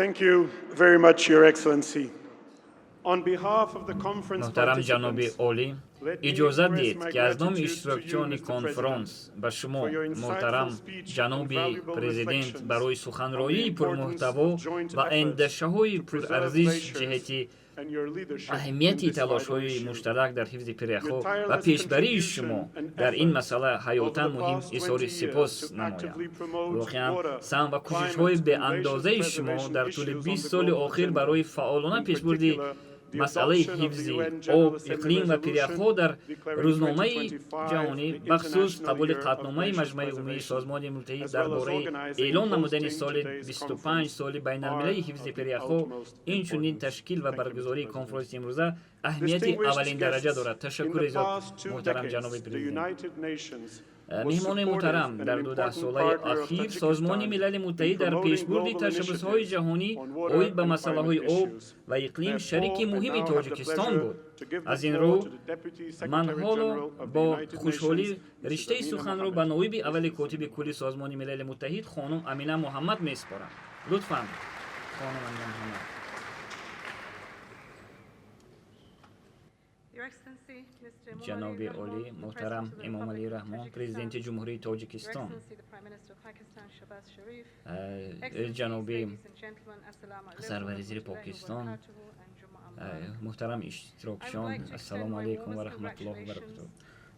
Thank you very much, Your Excellency. On behalf of the conference Муҳтарам ҷаноби participants, олӣ, иҷозат диҳед, ки аз номи иштирокчиёни конфронс ба шумо, муҳтарам ҷаноби президент, барои суханроии пурмуҳтаво ва андешаҳои пурарзиш ҷиҳати аҳамияти талошҳои муштарак дар ҳифзи пиряхҳо ва пешбарии шумо дар ин масъала ҳаётан муҳим изҳори сипос намоям. Воқеан, саҳм ва кӯшишҳои беандозаи шумо дар тӯли 20 соли охир барои фаъолона пешбурди масъалаи ҳифзи об, иқлим ва пиряхҳо дар рӯзномаи ҷаҳонӣ, бахусус қабули қатъномаи Маҷмаи Умумии Созмони Муттаҳид дар бораи эълон намудани соли 25 соли байналмилалии ҳифзи пиряхҳо, инчунин ташкил ва баргузории конфронси имрӯза аҳамияти аввалиндараҷа дорад. Ташаккури зиёд, муҳтарам ҷаноби президент. Меҳмонони муҳтарам, дар 2 даҳсолаи ахир Созмони Милали Муттаҳид дар пешбурди ташаббусҳои ҷаҳонӣ оид ба масъалаҳои об ва иқлим шарики муҳими Тоҷикистон буд. Аз ин рӯ, ман ҳоло бо хушҳолӣ риштаи суханро ба ноиби аввали котиби кулли Созмони Милали Муттаҳид хонум Амина Муҳаммад месупорам. Лутфан, хонум Амина Муҳаммад. Ҷаноби олӣ муҳтарам Эмомалӣ Раҳмон, Президенти Ҷумҳурии Тоҷикистон, ҷаноби сарвазири Покистон, муҳтарам иштирокчиён, ассалому алайкум ва раҳматуллоҳи ва баракатуҳ.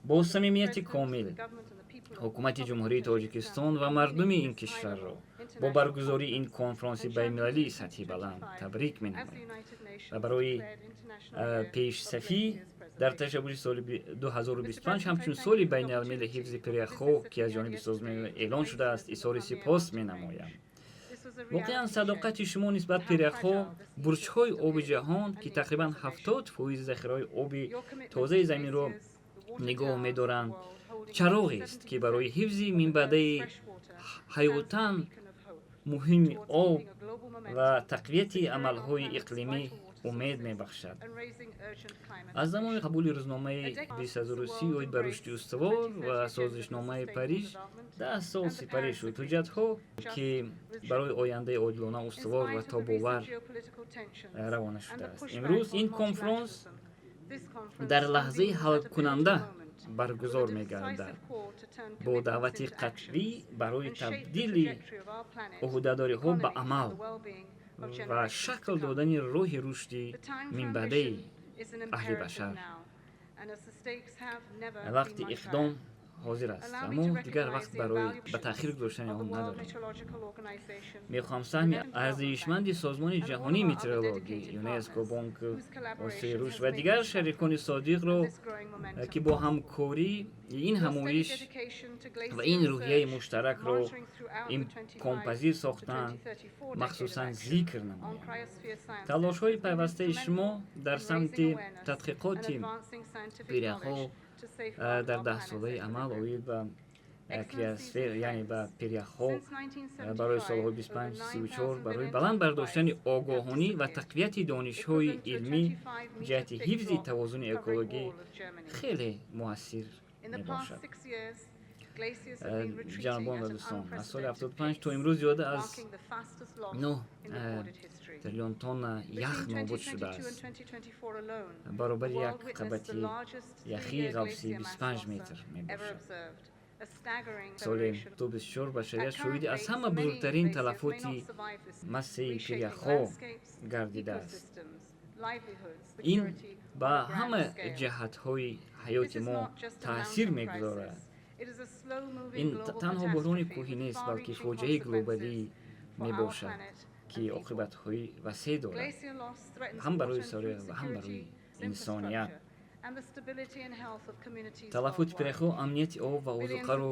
Бо самимияти комил ҳукумати Ҷумҳурии Тоҷикистон ва мардуми ин кишварро бо баргузории ин конфронси байналмилалии сатҳи баланд табрик менамоям ва барои пешсафӣ дар ташаббуси соли 2025 ҳамчун соли байналмилалии ҳифзи пиряхҳо, ки аз ҷониби созмон эълон шудааст, изҳори сипос менамоям. Воқеан, садоқати шумо нисбат пиряхҳо, бурҷҳои оби ҷаҳон, ки тақрибан 70% захираҳои оби тозаи заминро нигоҳ медоранд, чароғест, ки барои ҳифзи минбаъдаи ҳаётан муҳими об ва тақвияти амалҳои иқлимӣ умед мебахшад. Аз замони қабули рӯзномаи 2030 оид ба рушди устувор ва Созишномаи Париж 10 сол сипарӣ шуд. Ҳуҷҷатҳо, ки барои ояндаи одилона, устувор ва тобовар равона шудааст. Имрӯз ин конфронс дар лаҳзаи ҳалкунанда баргузор мегардад, бо даъвати қатъӣ барои табдили ӯҳдадориҳо ба амал ва шакл додани роҳи рушди минбаъдаи аҳли башар. Вақти иқдом ҳозир аст ва мо дигар вақт барои ба таъхир гузоштани он надорем. Мехоҳам саҳми арзишманди Созмони Ҷаҳонии метеорологӣ, ЮНЕСКО, Бонк Осиёи Рушд ва дигар шарикони содиқро, ки бо ҳамкорӣ ин ҳамоиш ва ин рӯҳияи муштаракро имконпазир сохтанд, махсусан зикр намоям. Талошҳои пайвастаи шумо дар самти тадқиқоти пиряхҳо дар даҳсолаи амал оид ба криосфер, яъне ба пиряхҳо, барои солҳои 25-34, барои баланд бардоштани огоҳонӣ ва тақвияти донишҳои илмӣ ҷиҳати ҳифзи тавозуни экологӣ хеле муассир мебошад. Ҷанобон ва дӯстон, аз соли 75 то имрӯз зиёда аз 9 триллион тонна ях нобуд шудааст, баробари як қабати яхии ғафси 25 метр мебошад. Соли 2024 башарият шоҳиди аз ҳама бузургтарин талафоти массаи пиряхҳо гардидааст. Ин ба ҳама ҷиҳатҳои ҳаёти мо таъсир мегузорад. Ин танҳо буҳрони кӯҳӣ нест, балки фоҷиаи глобалӣ мебошад, ки оқибатҳои васеъ дорад ҳам барои сайёра ва ҳам барои инсоният. Талафоти пиряхҳо амнияти об ва озуқаро,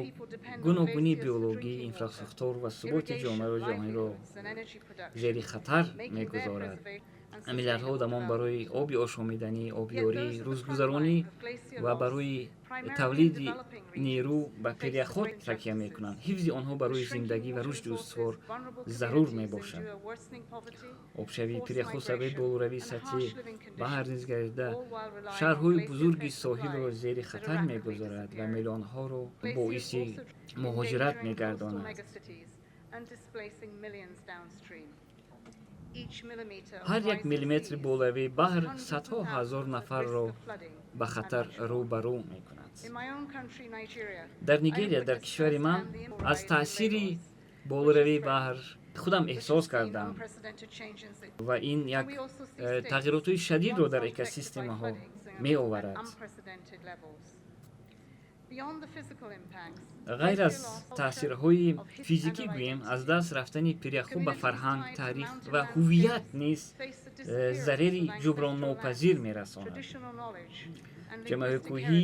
гуногунии биологӣ, инфрасохтор ва суботи ҷомеаи ҷаҳониро зери хатар мегузорад. Миллиардҳо одамон барои оби ошомиданӣ, обёрӣ, рӯзгузаронӣ ва барои тавлиди нерӯ ба пиряхҳо такя мекунанд. Ҳифзи онҳо барои зиндагӣ ва рушди устувор зарур мебошад. Обшавии пиряхҳо сабаби болоравии сатҳи баҳр низ гардида, шаҳрҳои бузурги соҳилро зери хатар мегузорад ва миллионҳоро боиси муҳоҷират мегардонад. Ҳар як миллиметри болоравии баҳр садҳо ҳазор нафарро ба хатар рӯ ба рӯ мекунад. Дар Нигерия, дар кишвари ман, аз таъсири болоравии баҳр худам эҳсос кардам ва ин як тағйиротҳои шадидро дар экосистемаҳо меоварад. Ғайр аз таъсирҳои физикӣ, гӯем, аз даст рафтани пиряхҳо ба фарҳанг, таърих ва ҳуввият низ зарари ҷуброннопазир мерасонад. Ҷамъиятҳои кӯҳӣ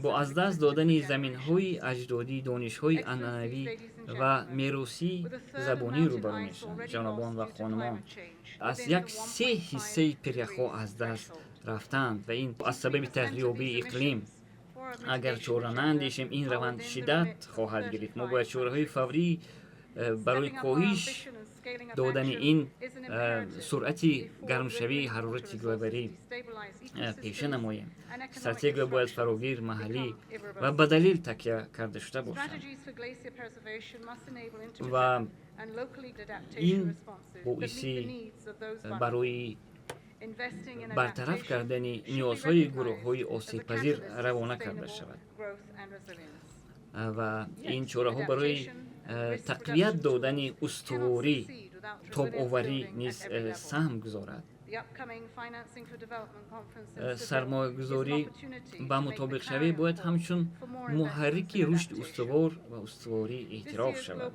бо аз даст додани заминҳои аҷдодӣ, донишҳои анъанавӣ ва меросии забонӣ рӯбарӯ мешаванд. Ҷанобон ва хонумон, аз як се ҳиссаи пиряхҳо аз даст рафтаанд ва ин аз сабаби тағйирёбии иқлим. Агар чора наандешем, ин раванд шиддат хоҳад гирифт. Мо бояд чораҳои фаврӣ барои коҳиш додани ин суръати гармшавии ҳарорати глобалӣ пеша намоем. Стратегия бояд фарогир, маҳаллӣ ва ба далел такя карда шуда бошад ва ин боиси барои бартараф кардани ниёзҳои гурӯҳҳои осебпазир равона карда шавад ва ин чораҳо барои тақвият додани устуворӣ, тобоварӣ низ саҳм гузорад. Сармоягузорӣ ба мутобиқшавӣ бояд ҳамчун муҳаррики рушди устувор ва устуворӣ эътироф шавад.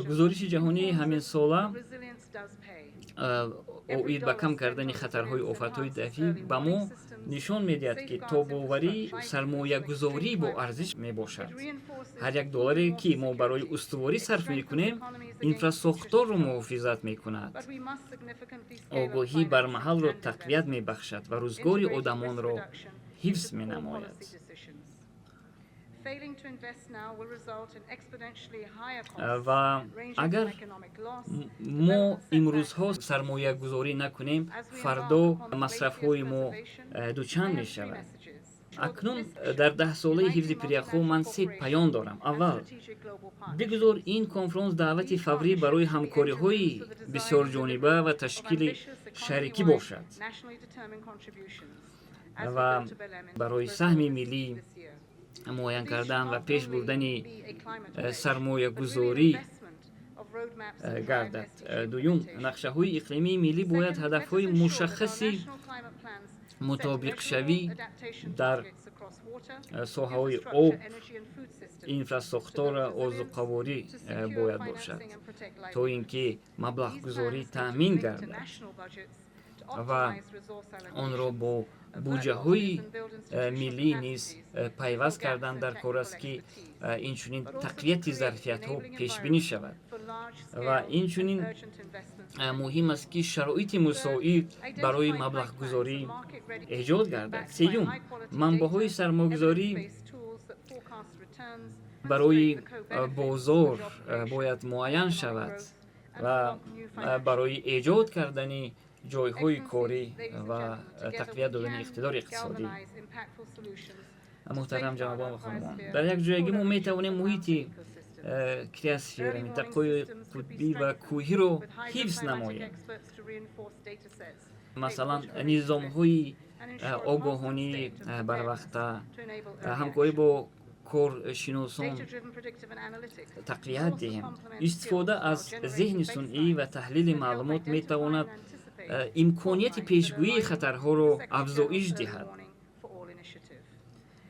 Гузориши ҷаҳонии ҳаминсола оид ба кам кардани хатарҳои офатҳои табиӣ ба мо нишон медиҳад, ки тобоварӣ сармоягузорӣ бо арзиш мебошад. Ҳар як долларе, ки мо барои устуворӣ сарф мекунем, инфрасохторро муҳофизат мекунад, огоҳӣ бармаҳалро тақвият мебахшад ва рӯзгори одамонро ҳифз менамояд. Ва агар мо имрӯзҳо сармоягузорӣ накунем, фардо масрафҳои мо дучанд мешавад. Акнун дар 10-солаи ҳифзи пиряхҳо ман се паём дорам. Аввал, бигузор ин конфронс даъвати фаврӣ барои ҳамкориҳои бисёрҷониба ва ташкили шарикӣ бошад ва барои саҳми миллӣ муайян кардан ва пеш бурдани сармоягузорӣ гардад. Дуюм, нақшаҳои иқлимии миллӣ бояд ҳадафҳои мушаххаси мутобиқшавӣ дар соҳаҳои об, инфрасохтора, озуқаворӣ бояд бошад, то ин ки маблағгузорӣ таъмин гардад ва онро бо буҷаҳои миллӣ низ пайваст кардан дар кор аст, ки инчунин тақвияти зарфиятҳо пешбинӣ шавад. Ва инчунин муҳим аст, ки шароити мусоид барои маблағгузорӣ эҷод гардад. Сеюм, манбаъҳои сармоягузорӣ барои бозор бояд муайян шавад ва барои эҷод кардани ҷойҳои корӣ ва тақвият додани иқтидори иқтисодӣ. Муҳтарам ҷанобон ва хонумон, дар як ҷоягӣ мо метавонем муҳити криосфера, минтақаҳои қутбӣ ва кӯҳиро ҳифз намоем. Масалан, низомҳои огоҳонии барвақта, ҳамкорӣ бо коршиносон тақвият диҳем. Истифода аз зеҳни сунъӣ ва таҳлили маълумот метавонад имконияти пешгӯии хатарҳоро афзоиш диҳад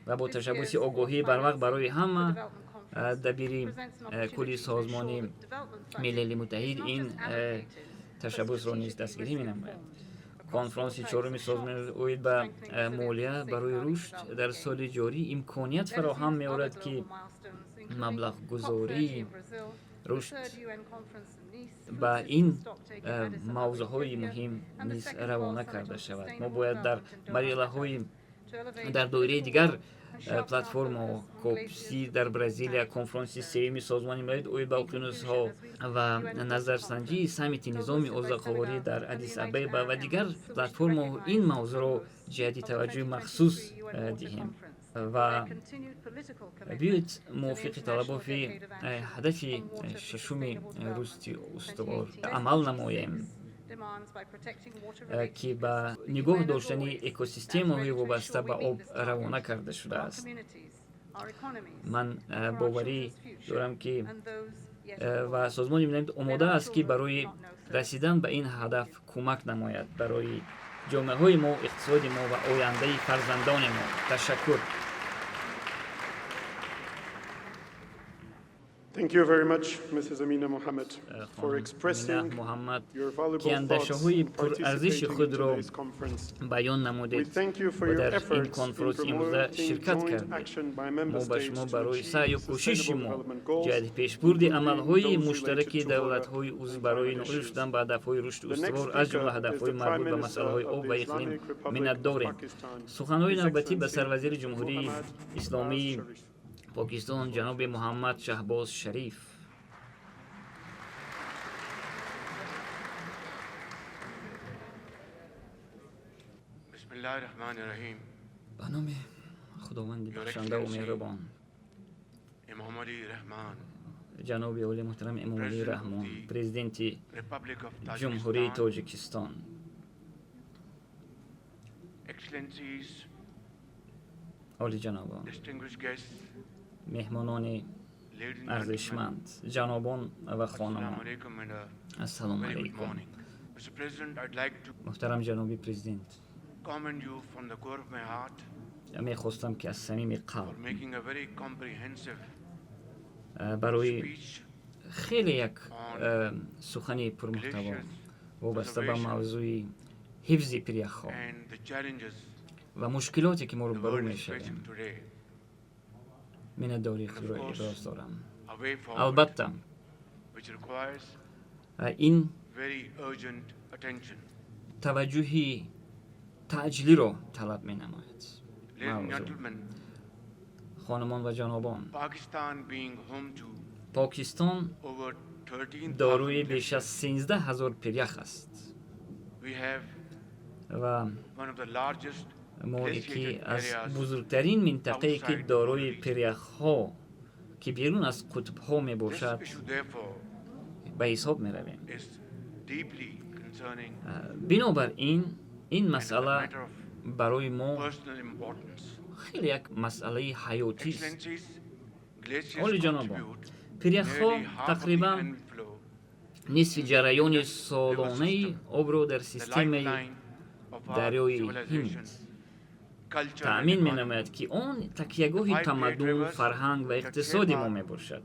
ва бо ташаббуси огоҳии барвақт барои ҳама дабири кулли Созмони Милали Муттаҳид ин ташаббусро низ дастгирӣ менамояд. Конфронси чоруми Созмони оид ба молия барои рушд дар соли ҷорӣ имконият фароҳам меорад, ки маблағгузории рушд ба ин мавзӯъҳои муҳим низ равона карда шавад. Мо бояд дар марҳилаҳои дар доираи дигар платформаҳо, COP30 дар Бразилия, конфронси сеюми Созмони Милали оид ба уқёнусҳо ва назарсанҷии саммити низоми озуқаворӣ дар Аддис Абеба ва дигар платформаҳо ин мавзӯъро ҷиҳати таваҷҷӯҳи махсус диҳем. Ва биёед, мувофиқи талаботи ҳадафи шашуми рушди устувор амал намоем, ки ба нигоҳ доштани экосистемаҳои вобаста ба об равона карда шудааст. Ман боварӣ дорам, ки ва Созмони Милали омода аст, ки барои расидан ба ин ҳадаф кӯмак намояд барои ҷомеаҳои мо, иқтисоди мо ва ояндаи фарзандони мо. Ташаккур. Thank you very much, Mrs. Amina Mohammed, for expressing Муҳаммад, your valuable ки андешаҳои thoughts and пурарзиши participating in худро today's conference. баён We намудед thank you for ва your дар ин efforts in конференс имрӯза promoting ширкат joint кардед. action by member Мо ба states шумо to барои achieve саъю кӯшиши sustainable мо development goals, ҷиҳати пешбурди including амалҳои those related муштараки to water давлатҳои and узв барои climate ноил issues. шудан ба ҳадафҳои рушди The next устувор, аз ҷумла speaker is ҳадафҳои the Prime марбут ба Minister масъалаҳои of об the ва иқлим Islamic Republic of миннатдорем. Pakistan, Суханҳои His навбатӣ ба Excellency сарвазири Ҷумҳурии Muhammad Исломии Shahbaz Sharif. Покистон, ҷаноби Муҳаммад Шаҳбоз Шариф. Bismillahirrahmanirrahim. Ба номи Худованди бахшандаву меҳрубон. Emomali Rahman, Ҷаноби олӣ муҳтарам Эмомалӣ Раҳмон, президенти Republic of Ҷумҳурии Tajikistan, Тоҷикистон, Excellencies, олиҷанобон, distinguished guests, меҳмонони ladies and gentlemen, арзишманд, ҷанобон ва хонумон, Assalamu alaikum and a ассалому very good алайкум. morning. Mr. President, I'd like to Муҳтарам ҷаноби президент, commend you from the core of my heart мехостам, ки аз самими for қалб making a very comprehensive барои speech хеле як сухани пурмуҳтаво glaciers вобаста ба мавзӯи ҳифзи пиряхҳо and the challenges ва мушкилоте, ки мо the рӯбарӯ world is мешавем, facing today. миннатдории худро иброз дорам. A way forward Албатта, which requires ин very urgent attention. таваҷҷӯҳи таъҷилиро талаб менамояд. Ladies and мавзӯъ. gentlemen, Хонумон ва ҷанобон, Pakistan being home to Покистон over 13,000 дорои беш аз glaciers, 13 ҳазор пирях аст we have ва one of the largest мо яке glaciated аз areas бузургтарин минтақае, ки outside дорои polar region. пиряхҳо, ки берун аз қутбҳо This мебошад, issue, therefore, ба ҳисоб меравем. is deeply concerning Бинобар ин, ин and is a масъала matter of барои мо personal importance. хеле як масъалаи ҳаётист. Excellencies, glaciers Олиҷанобон, contribute пиряхҳо nearly half of the тақрибан annual flow, нисфи ҷараёни солонаи обро дар the системаи lifeline of our дарёи civilization, Ҳинд culture and таъмин economy. менамояд, ки он такягоҳи Five great тамаддун, rivers фарҳанг ва that иқтисоди shape мо our мебошад.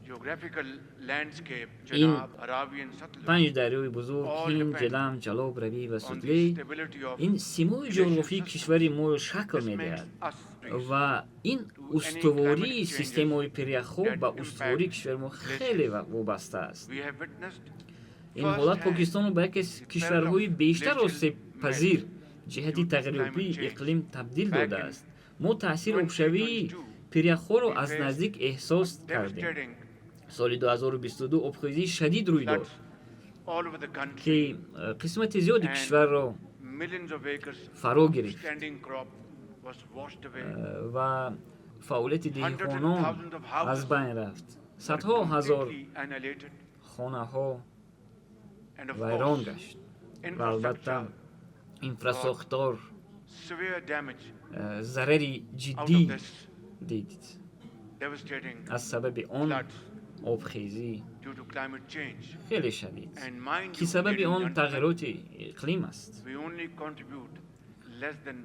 geographical landscape, Ин Chenab, Aravi and Satluj, панҷ дарёи бузург all Ҳинд, depend Ҷелам, Ҷалоб, Равӣ ва on the Сутлей stability of ин симои glacial ҷуғрофии systems. кишвари моро шакл This makes медиҳад us risk ва ин to any устувории climate changes системаҳои пиряхҳо that ба устувории impact кишвари мо glaciers. хеле вобаста аст. We have witnessed Ин ҳолат firsthand Покистонро ба яке аз the peril of кишварҳои бештар glacial осебпазир melt ҷиҳати due to climate тағйирёбии change. иқлим табдил Back in додааст. Мо таъсири обшавии 2022, пиряхҳоро we аз faced наздик эҳсос кардем. devastating Соли 2022 обхезии шадид рӯй дод, floods all over the country ки қисмати зиёди and кишварро millions of acres фаро of гирифт standing crop was washed away. Ва фаъолияти Hundreds and деҳқонон thousands of аз houses байн рафт. were Садҳо ҳазор completely annihilated хонаҳо and of вайрон course гашт ва албатта infrastructure инфрасохтор severe damage зарари out ҷиддӣ of this дид devastating аз сабаби он floods обхезӣ due to climate change. хеле шадид, And mind ки you, сабаби ladies and он gentlemen, тағйироти иқлим аст. we only contribute less than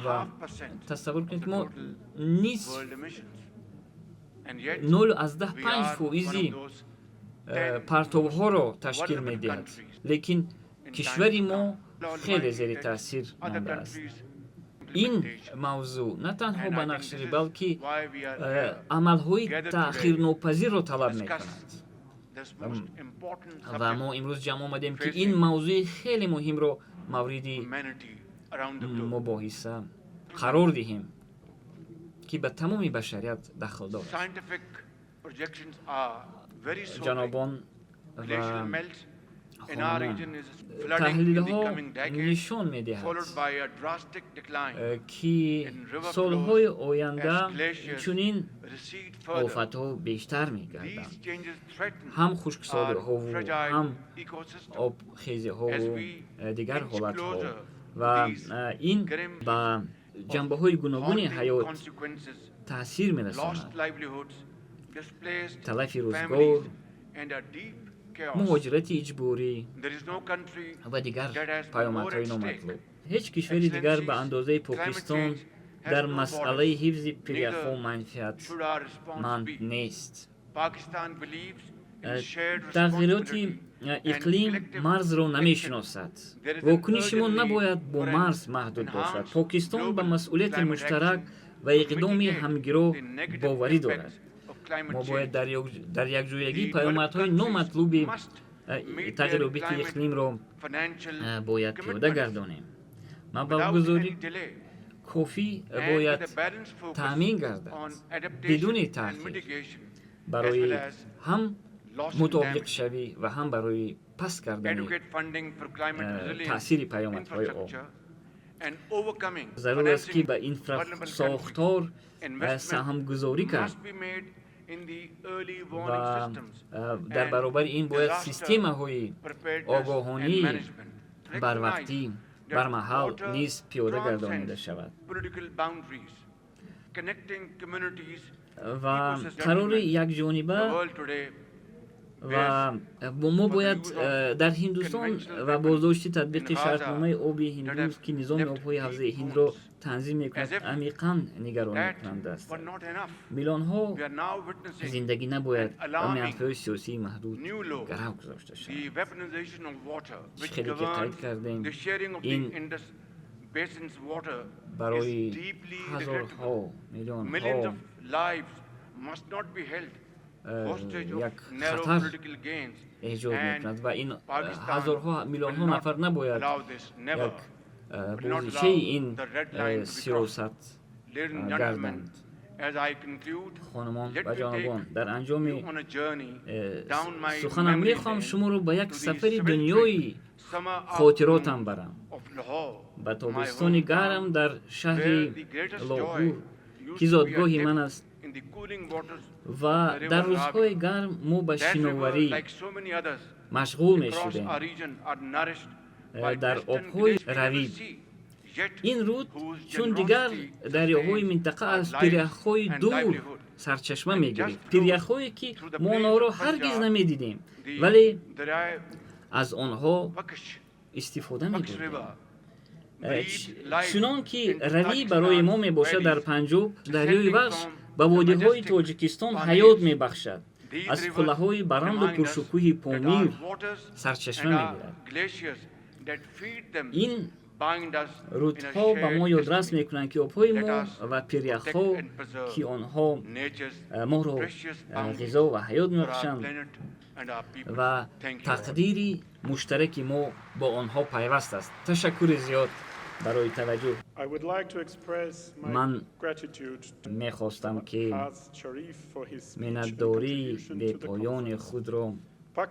Ва half percent тасаввур of кунед, the мо total нисф world emissions. And yet нолу аз даҳ we панҷ are one of фоизи those 10 партовҳоро most ташкил vulnerable медиҳад, countries лекин in times кишвари to мо come. хеле Almighty зери that таъсир other мондааст. countries Ин implementation. мавзӯъ на танҳо And ба I think нақшаи, this is балки why we are here амалҳои gathered today таъхирнопазирро талаб discuss мекунад. this most important Ва subject мо имрӯз ҷамъ омадем, ки ин facing мавзӯи хеле муҳимро мавриди humanity around the globe. мубоҳиса қарор диҳем, ки ба тамоми башарият дахлдор аст. Scientific projections are very sobering. Ҷанобон ва Glacial melt خانمان، تحلیل ها نشان می دهد که سالهای آینده چنین آفت ها بیشتر می گردند، هم خشکسالی ها و هم آبخیزی ها و دیگر حالت ها، و این به جنبه های گوناگون حیات تاثیر می رساند: تلف روزگار، муҳоҷирати иҷборӣ ва дигар паёмадҳои номатлуб. Ҳеҷ кишвари дигар ба андозаи Покистон дар масъалаи ҳифзи пиряхҳо манфиатманд нест. Тағйироти иқлим марзро намешиносад. Вокуниши мо набояд бо марз маҳдуд бошад. Покистон ба масъулияти муштарак ва иқдоми ҳамгиро боварӣ дорад. Мо бояд дар якҷоягӣ паёмадҳои номатлуби тағйирёбии иқлимро бояд пиёда гардонем. Маблағгузорӣ кофӣ бояд таъмин гардад бидуни таъхир барои ҳам мутобиқшавӣ ва ҳам барои паст кардани таъсири паёмадҳои об. Зарур аст, ки ба инфрасохтор саҳмгузорӣ кард ва дар баробари ин бояд системаҳои огоҳонии барвақтӣ, бармаҳал низ пиёда гардонида шавад. Ва қарори якҷониба ва мо бояд дар Ҳиндустон ва боздошти татбиқи шартномаи оби Ҳиндуз, ки низоми обҳои ҳавзаи Ҳиндро танзим мекунад, амиқан нигаронкунанда аст. Миллионҳо зиндагӣ набояд ба манфиатҳои сиёсии маҳдуд гарав гузошта шавад. Чӣ хеле ки қайд кардем, ин барои ҳазорҳо, миллионҳо як хатар эҷод мекунад ва ин ҳазорҳо, миллионҳо нафар набояд як бозичаи ин сиёсат гарданд. Хонумон ва ҷанобон, дар анҷоми суханам мехоҳам шуморо ба як сафари дунёи хотиротам барам, ба тобистони гарм дар шаҳри Лоҳур, ки зодгоҳи ман аст, ва дар рӯзҳои гарм мо ба шиноварӣ машғул мешудем дар обҳои Равӣ. Ин руд, чун дигар дарёҳои минтақа, аз пиряхҳои дур сарчашма мегирифт, пиряхҳое, ки мо онҳоро ҳаргиз намедидем, вале аз онҳо истифода мебурдем. Чунон ки Равӣ барои мо мебошад дар Панҷоб, дарёи Вахш ба водиҳои Тоҷикистон ҳаёт мебахшад, аз қуллаҳои баланду пуршукӯҳи Помир сарчашма мегирад. Ин рудҳо ба мо ёдрас мекунанд, ки обҳои мо ва пиряхҳо, ки онҳо моро ғизо ва ҳаёт мебахшанд ва тақдири муштараки мо бо онҳо пайваст аст. Ташаккури зиёд барои таваҷҷӯҳ. Ман мехостам, ки миннатдории бепоёни худро ба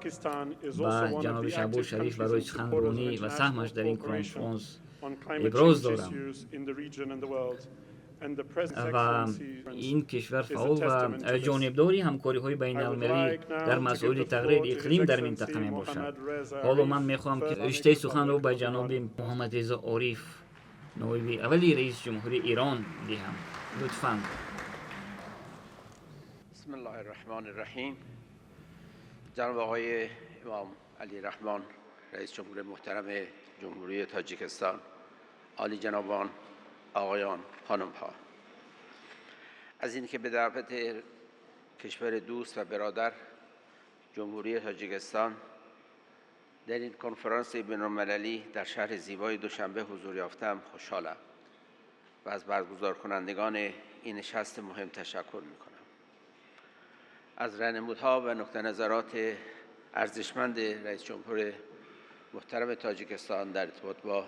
ҷаноби Шаҳбоз Шариф барои суханронӣ ва саҳмаш дар ин конфронс иброз дорам. Ва ин кишвар фаъол ва ҷонибдори ҳамкориҳои байналмилалӣ дар масоили тағйири иқлим дар минтақа мебошад. Ҳоло ман мехоҳам, ки риштаи суханро ба ҷаноби Муҳаммадрезо Ориф, ноиби аввали раиси ҷумҳурии Эрон, диҳам. Лутфан. بسم الله الرحمن الرحیم. جناب آقای امام علی رحمان، رئیس جمهور محترم جمهوری تاجیکستان، عالی جنابان، آقایان، خانم ها، از اینکه به دعوت کشور دوست و برادر جمهوری تاجیکستان در این کنفرانس بین‌المللی در شهر زیبای دوشنبه حضور یافتم خوشحالم و از برگزار کنندگان این نشست مهم تشکر می‌کنم. از رهنمودها و نقطه نظرات ارزشمند رئیس جمهور محترم تاجیکستان در ارتباط با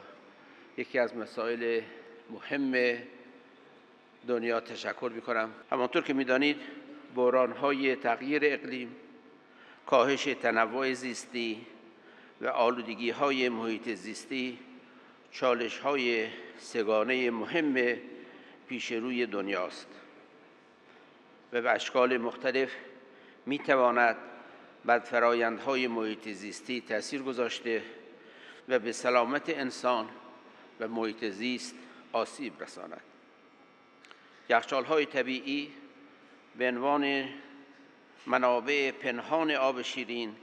یکی از مسائل مهم دنیا تشکر می‌کنم. همانطور که می‌دانید، بحران‌های تغییر اقلیم، کاهش تنوع زیستی و آلودگی های محیط زیستی چالش های سه‌گانه مهم پیش روی دنیاست و به اشکال مختلف می تواند بر فرایندهای محیط زیستی تاثیر گذاشته و به سلامت انسان و محیط زیست آسیب رساند. یخچال‌های طبیعی به عنوان منابع پنهان آب شیرین،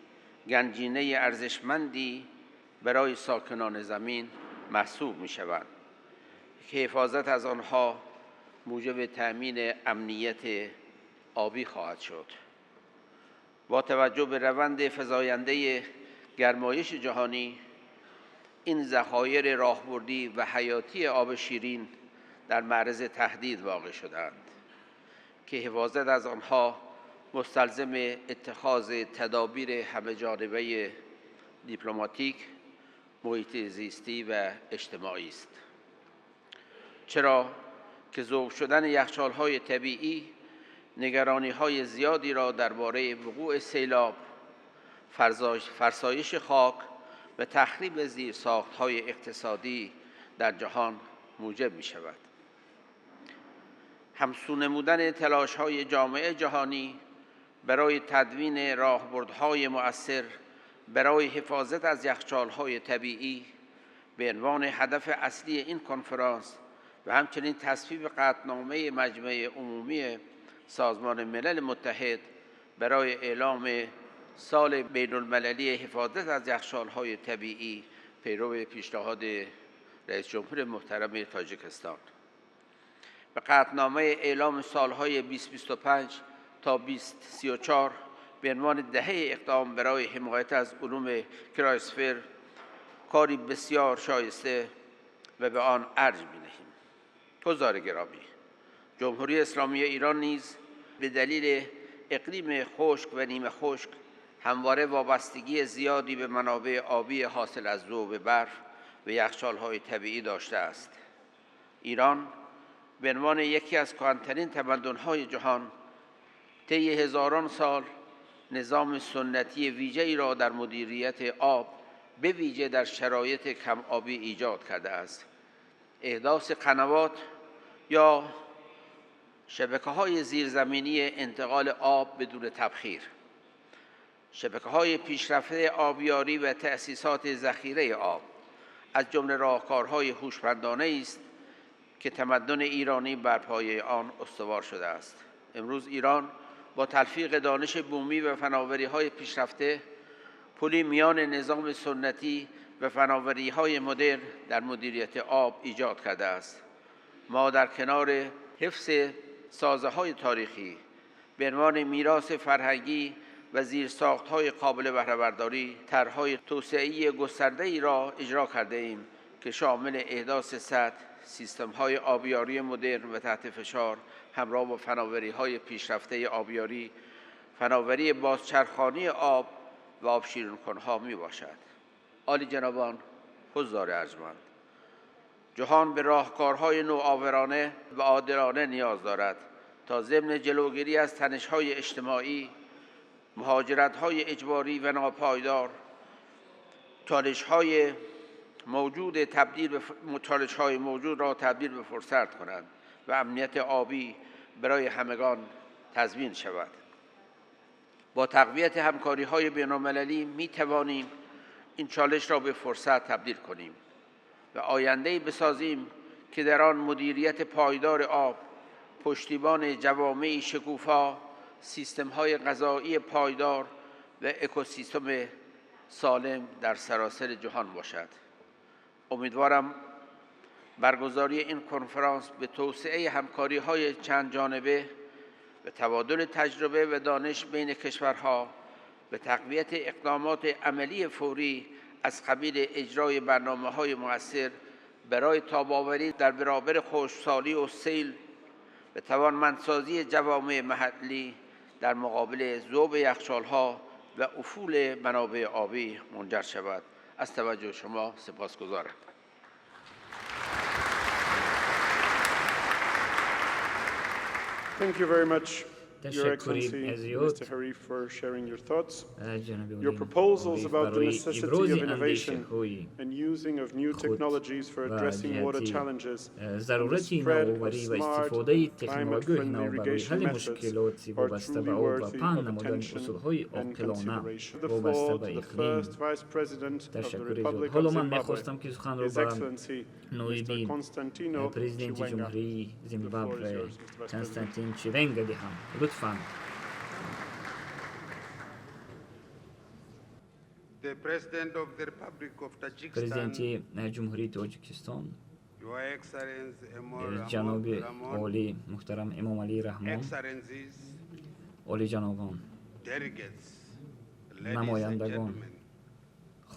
گنجینه ارزشمندی برای ساکنان زمین محسوب می‌شوند که حفاظت از آنها موجب تأمین امنیت آبی خواهد شد. با توجه به روند فزاینده گرمایش جهانی، این ذخایر راهبردی و حیاتی آب شیرین در معرض تهدید واقع شدند که حفاظت از آنها مستلزم اتخاذ تدابیر همه جانبه دیپلماتیک، محیط زیستی و اجتماعی است. چرا که ذوب شدن یخچال‌های طبیعی نگرانی‌های زیادی را درباره وقوع سیلاب، فرسایش خاک و تخریب زیرساخت‌های اقتصادی در جهان موجب می‌شود. همسو نمودن تلاش‌های جامعه جهانی برای تدوین راهبردهای مؤثر برای حفاظت از یخچال‌های طبیعی به عنوان هدف اصلی این کنفرانس و همچنین تصویب قطعنامه مجمع عمومی سازمان ملل متحد برای اعلام سال بین المللی حفاظت از یخچال‌های طبیعی پیرو پیشنهاد رئیس جمهور محترم تاجیکستان به قطعنامه اعلام سالهای 2025 تا 2034 به عنوان دهه اقدام برای حمایت از علوم کرایوسفر کاری بسیار شایسته و به آن ارج می‌نهیم. حضار گرامی، جمهوری اسلامی ایران نیز به دلیل اقلیم خشک و نیمه خشک همواره وابستگی زیادی به منابع آبی حاصل از ذوب برف و یخچال‌های طبیعی داشته است. ایران به عنوان یکی از کهن‌ترین تمدن‌های جهان طی هزاران سال نظام سنتی ویژه‌ای را در مدیریت آب به ویژه در شرایط کم آبی ایجاد کرده است. احداث قنوات یا شبکه‌های زیرزمینی انتقال آب بدون تبخیر، شبکه‌های پیشرفته آبیاری و تأسیسات ذخیره آب از جمله راهکارهای هوشمندانه است که تمدن ایرانی بر پایه آن استوار شده است. امروز ایران با تلفیق دانش بومی و فناوری‌های پیشرفته، پلی میان نظام سنتی و فناوری‌های مدرن در مدیریت آب ایجاد کرده است. ما در کنار حفظ سازه‌های تاریخی به عنوان میراث فرهنگی و زیرساخت‌های قابل بهره‌برداری، طرح‌های توسعه‌ای گسترده‌ای را اجرا کرده‌ایم که شامل احداث سد، سیستم‌های آبیاری مدرن و تحت فشار همراه با فناوری‌های پیشرفته آبیاری، فناوری بازچرخانی آب و آب شیرین‌کن‌ها می‌باشد. عالی جنابان، حضار ارجمند، جهان به راهکارهای نوآورانه و عادلانه نیاز دارد تا ضمن جلوگیری از تنش‌های اجتماعی، مهاجرت‌های اجباری و ناپایدار، چالش‌های موجود را تبدیل به فرصت کنند و امنیت آبی برای همگان تضمین شود. با تقویت همکاری‌های بین‌المللی می‌توانیم این چالش را به فرصت تبدیل کنیم و آینده‌ای بسازیم که در آن مدیریت پایدار آب، پشتیبان جوامع شکوفا، سیستم‌های غذایی پایدار و اکوسیستم سالم در سراسر جهان باشد. امیدوارم برگزاری این کنفرانس به توسعه همکاری‌های چند جانبه و تبادل تجربه و دانش بین کشورها و تقویت اقدامات عملی فوری از قبیل اجرای برنامه‌های مؤثر برای تاب‌آوری در برابر خشکسالی و سیل و توانمندسازی جوامع محلی در مقابل ذوب یخچال‌ها و افول منابع آبی منجر شود. از توجه شما سپاسگزارم. Thank you very much. Your Ташаккури Excellency, зиёд, Mr. Harif, for sharing your thoughts. Ҷаноби Your Олӣ proposals Ориф, about the барои necessity ибрози of innovation андешаҳои and using of new худ technologies for ва addressing water ҷиҳати challenges and the зарурати spread of навоварӣ ва smart истифодаи and технологияҳои climate-friendly нав барои irrigation ҳалли methods мушкилоти are вобаста ба truly об ва worthy паҳн of намудани attention усулҳои and оқилона consideration. The вобаста floor ба to the иқлим. first Vice President of the Ташаккури зиёд. Republic Ҳоло of ман Zimbabwe, мехостам, ки суханро His ба Excellency Mr. ноиби Constantino президенти Chiwenga. Ҷумҳурии The floor is Зимбабве yours, Mr. Vice President. Константин Чивенга диҳам. Лутфан. The President of the Republic of Tajikistan, Президенти Ҷумҳурии Тоҷикистон, Your Excellency Emomali ҷаноби Rahmon, олӣ муҳтарам Эмомалӣ Раҳмон, Excellencies, олиҷанобон, delegates, ladies and намояндагон, gentlemen.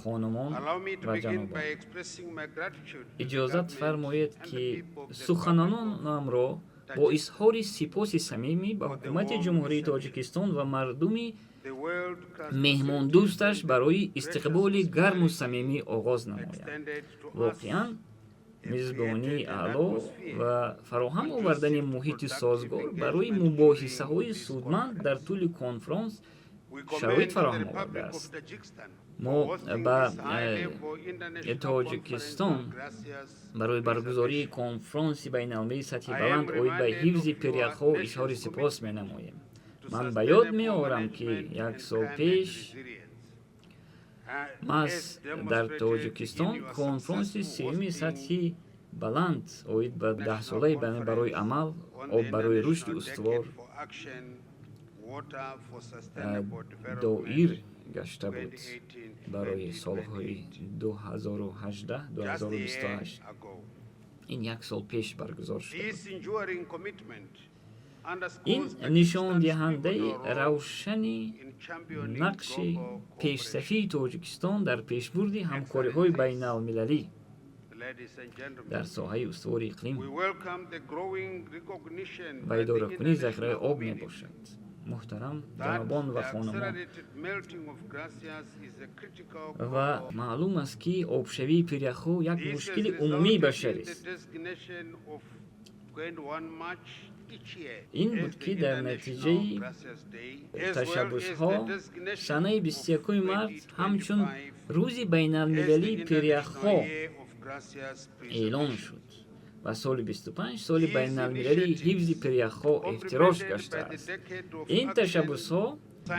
хонумон Allow me to ва begin ҷанобон. by expressing my gratitude to the Иҷозат government фармоед, and the ки people of the Republic of суханонамро бо изҳори сипоси самимӣ ба for the ҳукумати warm Ҷумҳурии reception. Тоҷикистон ва мардуми The world-class меҳмондӯсташ facilities and барои gracious истиқболи гарму hospitality самимӣ оғоз намоям. extended to us Воқеан, have мизбонии created an аъло atmosphere ва фароҳам овардани conducive to муҳити productive созгор барои engagement during мубоҳисаҳои this судманд дар conference. тӯли конфронс We шароит commend the фароҳам Republic of овардааст. Tajikistan for Мо hosting ба this high-level international conference Тоҷикистон on glaciers барои баргузории preservation. конфронси байналмилалии сатҳи I am баланд оид ба reminded ҳифзи of your пиряхҳо изҳори nation's сипос commitment менамоем. to Ман ба ёд sustainable меорам, ки management як and сол climate пеш resilience, маҳз as дар demonstrated in Тоҷикистон your конфронси successful сеюми hosting сатҳи баланд оид ба national даҳсолаи барои conference амал on the об барои рушди International устувор Decade for Action, Water for Sustainable доир Development гашта буд 2018 барои солҳои 2028, just a year 2018-2028. ago. Ин як сол пеш баргузор шуда буд. This enduring commitment Ин underscores Tajikistan's нишондиҳандаи pivotal role равшани in championing нақши global cooperation. пешсафии Тоҷикистон дар пешбурди ҳамкориҳои байналмилалӣ Ladies and gentlemen, дар соҳаи устувори иқлим we welcome the growing recognition ва by the идоракунии захираи international об community мебошад. Муҳтарам that ҷанобон ва the хонумон, accelerated melting of glaciers is a critical ва global маълум аст, ки обшавии пиряхҳо як This has мушкили умумии resulted in the башарист. designation of 21 March each year Ин as буд, the ки дар International натиҷаи Glaciers Day, as well as the ташаббусҳо designation санаи of 21 март ҳамчун 2025 рӯзи as the байналмилалии International пиряхҳо Year of Glaciers эълон Preservation. шуд ва соли 25 соли These байналмилалии ҳифзи initiatives, пиряхҳо эътироф complemented by the гаштааст. Decade of Ин Action ташаббусҳо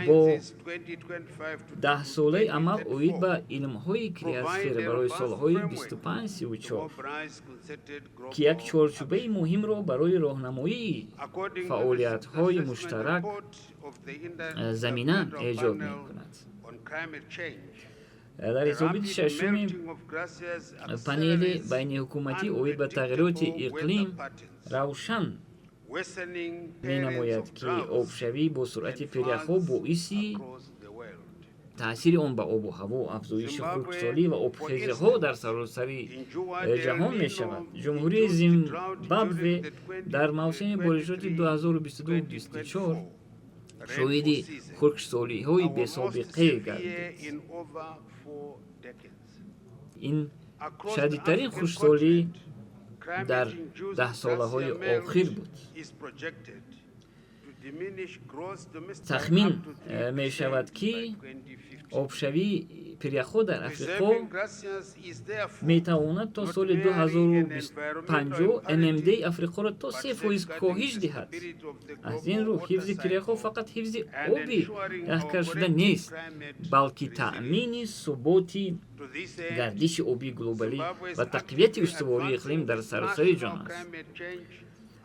бо Sciences 2025 to даҳсолаи амал оид ба 2034 илмҳои provide криосфера a барои robust солҳои framework 25 to 34, mobilize concerted ки як global чорчӯбаи action. муҳимро барои роҳнамоии According to the фаъолиятҳои assessment муштарак report of the замина Intergovernmental эҷод Panel мекунад. on Climate Change, Дар the ҳисоботи rapid шашуми melting of glaciers панели accelerates байниҳукуматӣ оид ба тағйироти unpredictable иқлим weather patterns, равшан worsening perils менамояд, of ки droughts обшавӣ бо суръати and пиряхҳо floods боиси across the world. таъсири он ба обу ҳаво, афзоиши Zimbabwe, хушксолӣ ва for обхезиҳо дар instance, саросари endured El ҷаҳон Nino мешавад. Ҷумҳурии induced drought Зимбабве during the дар мавсими боришоти 2022-24 2023-2024 шоҳиди rainfall season, хушксолиҳои our most бесобиқае severe гардид. in over 4 decades. Ин Across the шадидтарин African хушксолӣ continent, дар climate-induced даҳсолаҳои glacier melt охир буд. is projected to diminish gross domestic Тахмин up to 3% мешавад, ки by 2050. обшавии пиряхҳо дар Африқо Preserving glaciers is therefore метавонад то not соли merely an 2050 environmental ММД imperative, Африқоро то but 3 фоиз safeguarding коҳиш the диҳад. stability of the Аз ин global рӯ, water ҳифзи пиряхҳо cycle фақат ҳифзи and оби ensuring our яхкаршуда collective нест, climate балки resilience. таъмини суботи To this end, гардиши обии глобалӣ Zimbabwe is ва тақвияти actively устувории иқлим advancing дар its саросари national ҷаҳон аст. climate change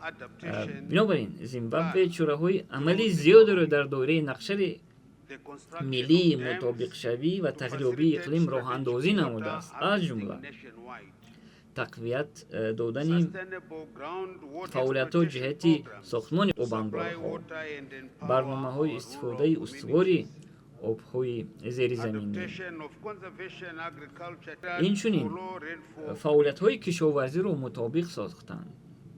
adaptation Бинобар ин, Зимбабве plan чораҳои амалии through the зиёдеро дар доираи нақшаи the construction миллии of dams мутобиқшавӣ ва to тағйирёбии facilitate иқлим strategic роҳандозӣ water намудааст, аз harvesting ҷумла nationwide, тақвият додани sustainable groundwater фаъолиятҳо exploitation ҷиҳати programs сохтмони to supply обанборҳо, water and empower барномаҳои our rural истифодаи устувори communities, обҳои зеризаминӣ. adaptation of conservation agriculture Инчунин for low rainfall, фаъолиятҳои кишоварзиро мутобиқ сохтанд,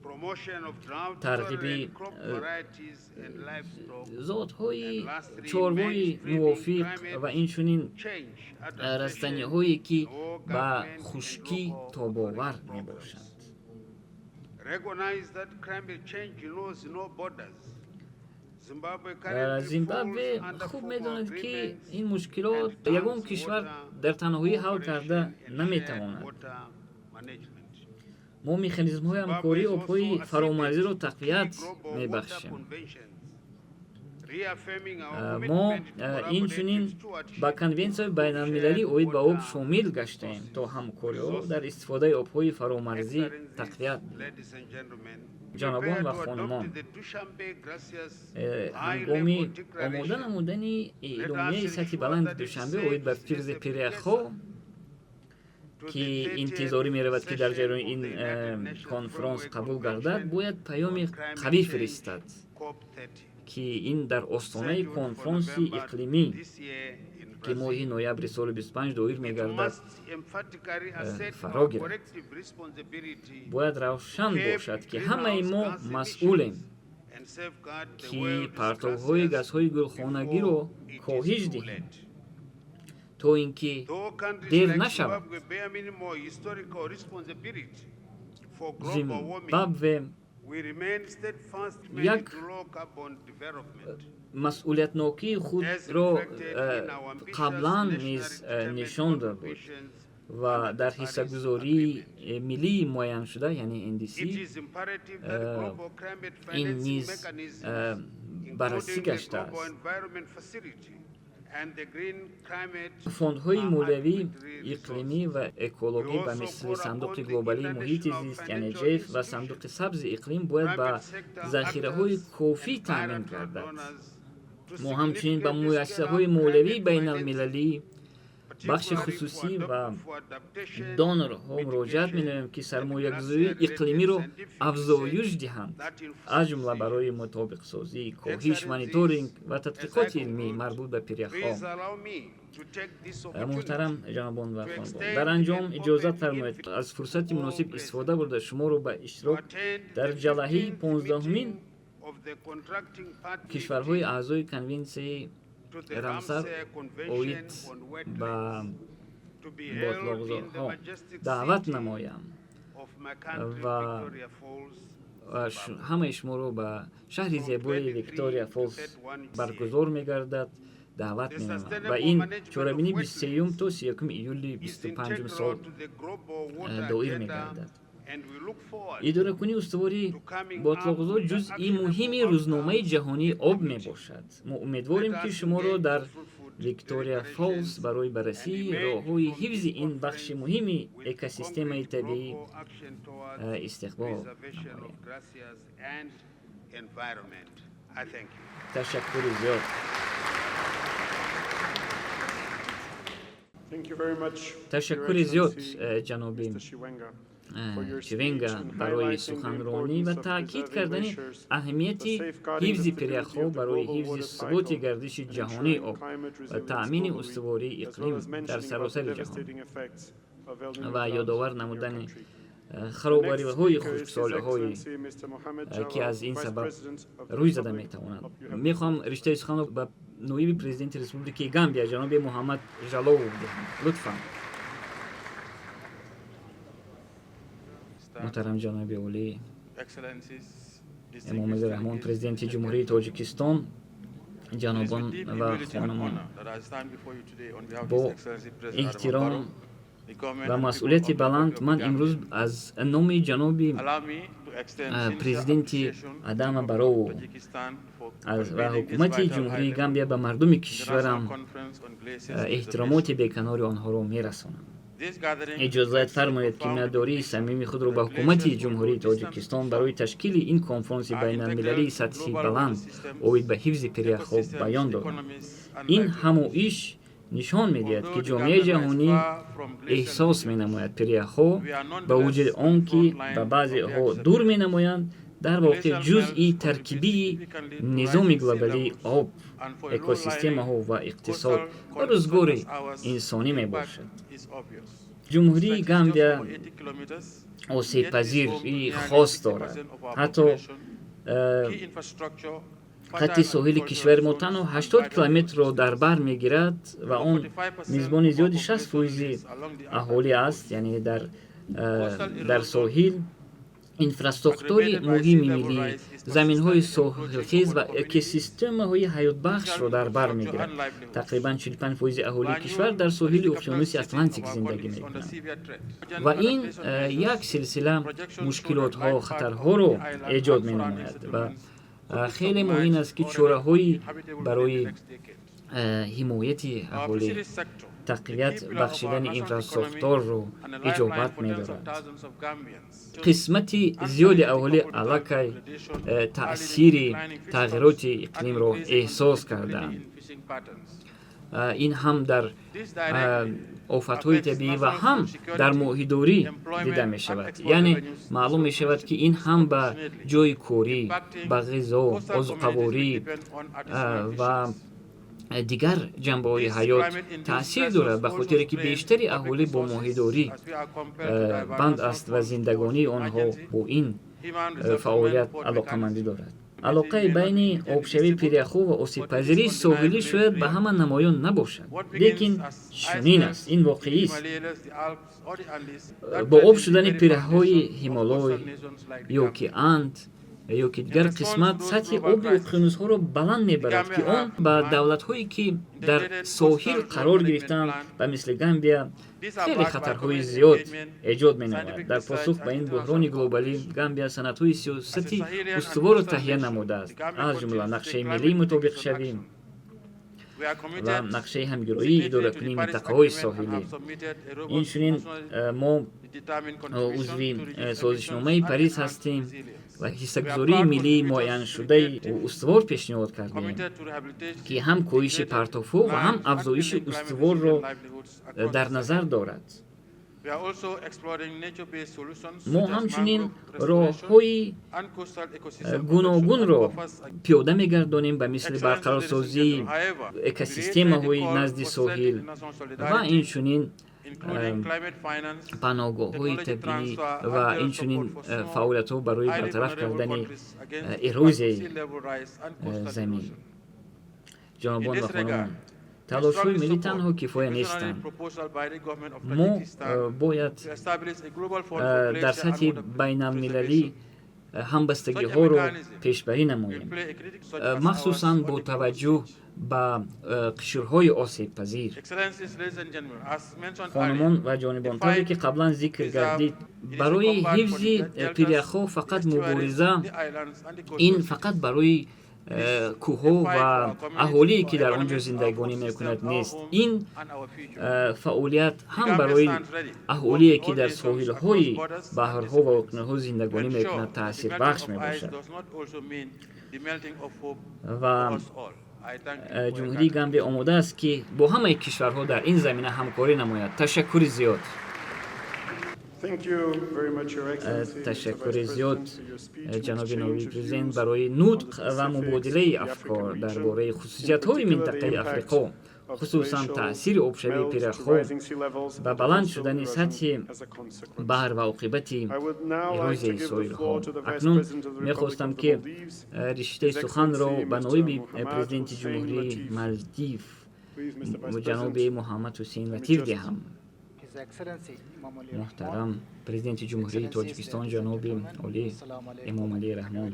promotion of drought тарғиби tolerant crop varieties and livestock, зотҳои and lastly, чорвои mainstreaming мувофиқ climate ва инчунин change adaptation растаниҳое, ки in all ба government and хушкӣ local тобовар authority programs. мебошанд. Recognize that climate change knows no borders. Зимбабве хуб медонад, ки ин мушкилот ягон кишвар дар танҳоӣ ҳал карда наметавонад. Мо механизмҳои ҳамкории обҳои фаромарзиро тақвият мебахшем. Мо инчунин ба Конвенсияи байналмилалӣ оид ба об шомил гаштаем, то ҳамкориҳо дар истифодаи обҳои фаромарзӣ тақвият. Ҷанобон ва хонумон, ҳангоми омода намудани эъломияи сатҳи баланди Душанбе оид ба ҳифзи пиряхҳо, ки интизорӣ меравад, ки дар ҷараёни ин конфронс қабул гардад, бояд паёми қавӣ фиристад, ки ин дар остонаи конфронси иқлимӣ, ки моҳи ноябри соли 25 доир мегардад, фаро гирад. Бояд равшан бошад, ки ҳамаи мо масъулем, ки партовҳои газҳои гулхонагиро коҳиш диҳем, то ин ки дер нашавад. Зимбабве як масъулиятнокии худро қаблан низ нишон дода буд ва дар ҳиссагузории миллии муайяншуда, яъне NDC, ин низ баррасӣ гаштааст. Фондҳои молиявӣ, иқлимӣ ва экологӣ ба мисли Сандуқи глобалии муҳити зист, яъне ЖФ, ва Сандуқи сабзи иқлим бояд ба захираҳои кофӣ таъмин гардад. Мо ҳамчунин ба муассисаҳои молиявии байналмилалӣ, бахши хусусӣ ва донорҳо муроҷиат менамоем, ки сармоягузории иқлимиро афзоиш диҳанд, аз ҷумла барои мутобиқсозӣ, коҳиш, мониторинг ва тадқиқоти илмӣ марбут ба пиряхҳо. Муҳтарам ҷанобон ва хонумон, дар анҷом иҷозат фармоед аз фурсати муносиб истифода бурда, шуморо ба иштирок дар ҷалаҳаи 15-умин кишварҳои аъзои Конвенсияи Рамсар оид ба ботлоқзорҳо даъват намоям ва ҳамаи шуморо ба шаҳри зебои Виктория Фолс баргузор мегардад даъват менамоям ва ин чорабинӣ 23 то 31 июли 25 сол доир мегардад. Идоракунии устувори ботлоқзор ҷузъи муҳими рӯзномаи ҷаҳонии об мебошад. Мо умедворем, ки шуморо дар Виктория Фолс барои баррасии роҳҳои ҳифзи ин бахши муҳими экосистемаи табиӣ истиқбол намоем. Ташаккури зиёд. Ташаккури зиёд, ҷаноби Чивенга, барои суханронӣ ва таъкид кардани аҳамияти ҳифзи пиряхҳо барои ҳифзи суботи гардиши ҷаҳонии об ва таъмини устувории иқлим дар саросари ҷаҳон ва ёдовар намудани харобариҳои хушксолиҳое, ки аз ин сабаб рӯй зада метавонанд. Мехоҳам риштаи суханро ба ноиби президенти Республикаи Гамбия ҷаноби Муҳаммад Жаловов диҳам. Лутфан. Муҳтарам ҷаноби олӣ Эмомалӣ Раҳмон, президенти Ҷумҳурии Тоҷикистон, ҷанобон ва хонумон, бо эҳтиром ва масъулияти баланд ман имрӯз аз номи ҷаноби президенти Адама Бароу ва ҳукумати Ҷумҳурии Гамбия ба мардуми кишварам эҳтиромоти беканори онҳоро мерасонам. Иҷозат фармоед, ки миннатдории самими худро ба ҳукумати Ҷумҳурии Тоҷикистон барои ташкили ин конфронси байналмилалии сатҳи баланд оид ба ҳифзи пиряхҳо баён дорам. Ин ҳамоиш нишон медиҳад, ки ҷомеаи ҷаҳонӣ эҳсос менамояд, пиряхҳо ба вуҷуди он ки ба баъзеҳо дур менамоянд, дар воқеъ ҷузъи таркибии низоми глобалии об, экосистемаҳо ва иқтисод ва рӯзгори инсонӣ мебошад. Ҷумҳурии Гамбия осебпазирии хос дорад. Ҳатто хатти соҳили кишвари мо танҳо 80 километрро дар бар мегирад ва он мизбони зиёди 60 фоизи аҳолӣ аст, яъне дар соҳил Инфрасохтори муҳими миллӣ, заминҳои соҳилхез ва экосистемаҳои ҳаётбахшро дар бар мегирад. Тақрибан 45% аҳолии кишвар дар соҳили уқёнуси Атлантик зиндагӣ мекунанд ва ин як силсила мушкилотҳо, хатарҳоро эҷод менамояд. Ва хеле муҳим аст, ки чораҳои барои ҳимояти аҳолӣ, тақвият бахшидани инфрасохторро иҷобат медорад. Қисмати зиёди аҳолӣ аллакай таъсири тағйироти иқлимро эҳсос кардаанд. Ин ҳам дар офатҳои табиӣ ва ҳам дар моҳидорӣ дида мешавад. Яъне маълум мешавад, ки ин ҳам ба ҷойи корӣ, ба ғизо, озуқаворӣ ва дигар ҷанбаҳои ҳаёт таъсир дорад, ба хотире ки бештари аҳолӣ бо моҳидорӣ банд аст ва зиндагонии онҳо бо ин фаъолият алоқамандӣ дорад. Алоқаи байни обшавии пиряхҳо ва осебпазирии соҳилӣ шояд ба ҳама намоён набошад, лекин чунин аст, ин воқеист. Бо об шудани пиряхҳои Ҳимолой ё ки Анд ё ки дигар қисмат сатҳи оби уқёнусҳоро баланд мебарад, ки он ба давлатҳое, ки дар соҳил қарор гирифтаанд, ба мисли Гамбия, хеле хатарҳои зиёд эҷод менамояд. Дар посух ба ин буҳрони глобалӣ Гамбия санадҳои сиёсати устуворро таҳия намудааст, аз ҷумла нақшаи миллии мутобиқшавӣ ва нақшаи ҳамгироии идоракунии минтақаҳои соҳилӣ. Инчунин мо узви созишномаи Париз ҳастем ва ҳиссагузории миллии муайяншудаи устувор пешниҳод кардем, ки ҳам коҳиши партовҳо ва ҳам афзоиши устуворро дар назар дорад. Мо ҳамчунин роҳҳои гуногунро пиёда мегардонем, ба мисли барқарорсозии экосистемаҳои назди соҳил ва инчунин паноҳгоҳҳои табиӣ ва инчунин фаъолиятҳо барои бартараф кардани эрозияи замин. Ҷанобон ва хонумон, талошҳои миллӣ танҳо кифоя нестанд. Мо бояд дар сатҳи байналмилалӣ ҳамбастагиҳоро пешбарӣ намоем, махсусан бо таваҷҷӯҳ ба қишрҳои осебпазир. Хонумон ва ҷонибон, тавре ки қаблан зикр гардид, барои ҳифзи пиряхҳо фақат мубориза, ин фақат барои кӯҳҳо ва аҳолие, ки дар он ҷо зиндагонӣ мекунад, нест. Ин фаъолият ҳам барои аҳолие, ки дар соҳилҳои баҳрҳо ва уқёнусҳо зиндагонӣ мекунад, таъсирбахш мебошад. Ва Ҷумҳурии Гамбия омода аст, ки бо ҳамаи кишварҳо дар ин замина ҳамкорӣ намояд. Ташаккури зиёд. Ташаккури зиёд, ҷаноби ноиби президент, барои нутқ ва мубодилаи афкор дар бораи хусусиятҳои минтақаи Африқо, хусусан таъсири обшавии пиряхҳо ба баланд шудани сатҳи баҳр ва оқибати эрозияи соҳилҳо. Акнун мехостам, ки риштаи суханро ба ноиби президенти Ҷумҳурии Малдив, ҷаноби Муҳаммад Ҳусейн Латиф, диҳам. Муҳтарам Президенти Ҷумҳурии Тоҷикистон, ҷаноби олӣ Эмомалӣ Раҳмон,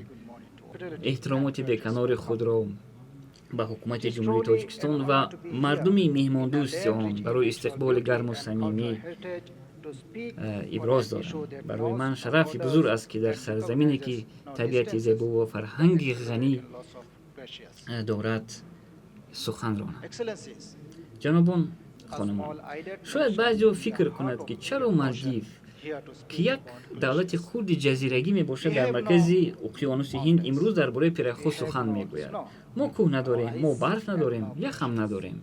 эҳтиромоти беканори худро ба ҳукумати Ҷумҳурии Тоҷикистон ва мардуми меҳмондӯсти он барои истиқболи гарму самимӣ иброз дорам. Барои ман шарафи бузург аст, ки дар сарзамине, ки табиати зебо ва фарҳанги ғанӣ дорад, сухан ронам. Ҷанобон, хонумон, шояд баъзеҳо фикр кунад, ки чаро Малдив, ки як давлати хурди ҷазирагӣ мебошад дар маркази уқёнуси Ҳинд, имрӯз дар бораи пиряхҳо сухан мегӯяд. Мо кӯҳ надорем, мо барф надорем, яхам надорем,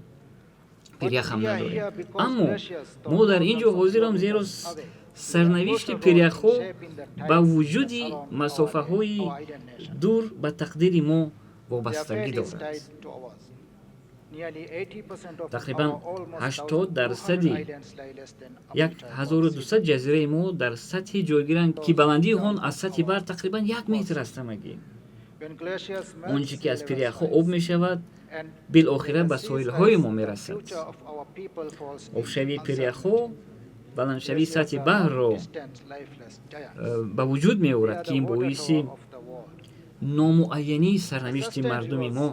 пиряхам надорем, аммо мо дар ин ҷо ҳозирам, зеро сарнавишти пиряхҳо ба вуҷуди масофаҳои дур ба тақдири мо вобастагӣ дорад. Тақрибан 80% 1200 ҷазираи мо дар сатҳе ҷойгиранд, ки баландии он аз сатҳи баҳр тақрибан 1 метр аст ҳамагӣ. Он чӣ ки аз пиряхҳо об мешавад, билохира ба соҳилҳои мо мерасад. Обшавии пиряхҳо Баландшавии сатҳи баҳрро ба вуҷуд меорад, ки ин боиси номуайянии сарнавишти мардуми мо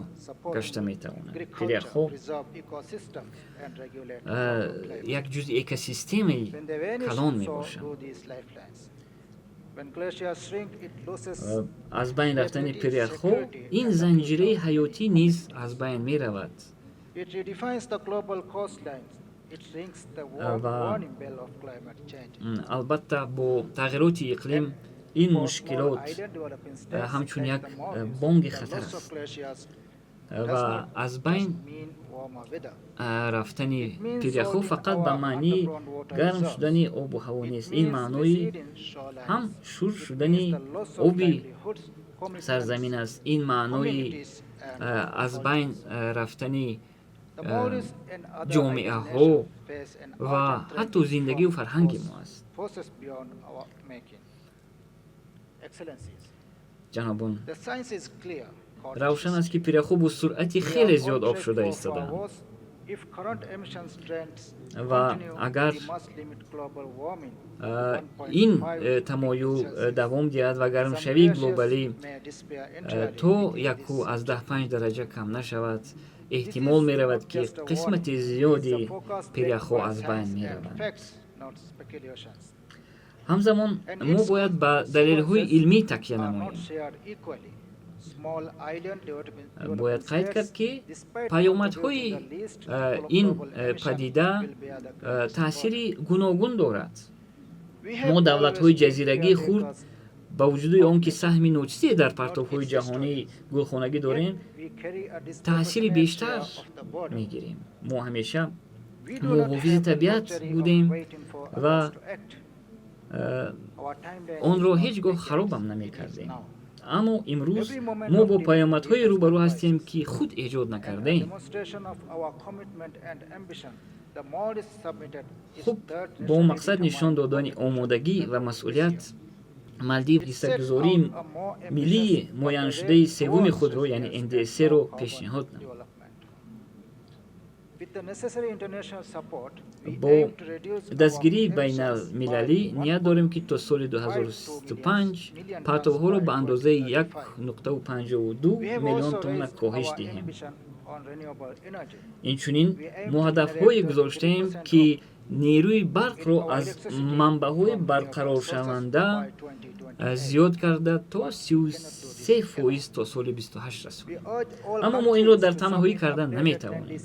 гашта метавонад. Пиряхҳо як ҷузъи экосистемаи калон мебошанд. Аз байн рафтани пиряхҳо ин занҷираи ҳаётӣ низ аз байн меравад. Ва албатта, бо тағйироти иқлим ин мушкилот ҳамчун як бонги хатар аст ва аз байн рафтани пиряхҳо фақат ба маънии гарм шудани обу ҳаво нест. Ин маънои ҳам шур шудани оби сарзамин аст, ин маънои аз байн рафтани ҷомеаҳо ва ҳатто зиндагию фарҳанги мо аст. Ҷанобон, равшан аст, ки пиряхҳо бо суръати хеле зиёд об шуда истодаанд ва агар ин тамоюл давом диҳад ва гармшавии глобалӣ то 1,5 дараҷа кам нашавад, эҳтимол меравад, ки қисмати зиёди пиряхҳо аз байн мераванд. Ҳамзамон мо бояд ба далелҳои илмӣ такя намоем. Бояд қайд кард, ки паёмадҳои ин падида таъсири гуногун дорад. Мо, давлатҳои ҷазирагии хурд, ба вуҷуди он ки саҳми ночизе дар партовҳои ҷаҳонии гулхонагӣ дорем, таъсири бештар мегирем. Мо ҳамеша муҳофизи табиат будем ва онро ҳеҷ гоҳ харобам намекардем, аммо имрӯз мо бо паёмадҳое рӯбарӯ ҳастем, ки худ эҷод накардаем. Хуб, бо мақсад нишон додани омодагӣ ва масъулият, Малдив ҳиссагузории миллии муайяншудаи севуми худро, яъне НДС-ро пешниҳод намуд. Бо дастгирии байналмилалӣ ният дорем, ки то соли 2035 партовҳоро ба андозаи 1,52 миллион тонна коҳиш диҳем. Инчунин мо ҳадафҳое гузоштаем, ки нерӯи барқро аз манбаъҳои барқароршаванда зиёд карда то 33% то соли 28 расонем. Аммо мо инро дар танҳоӣ карда наметавонем.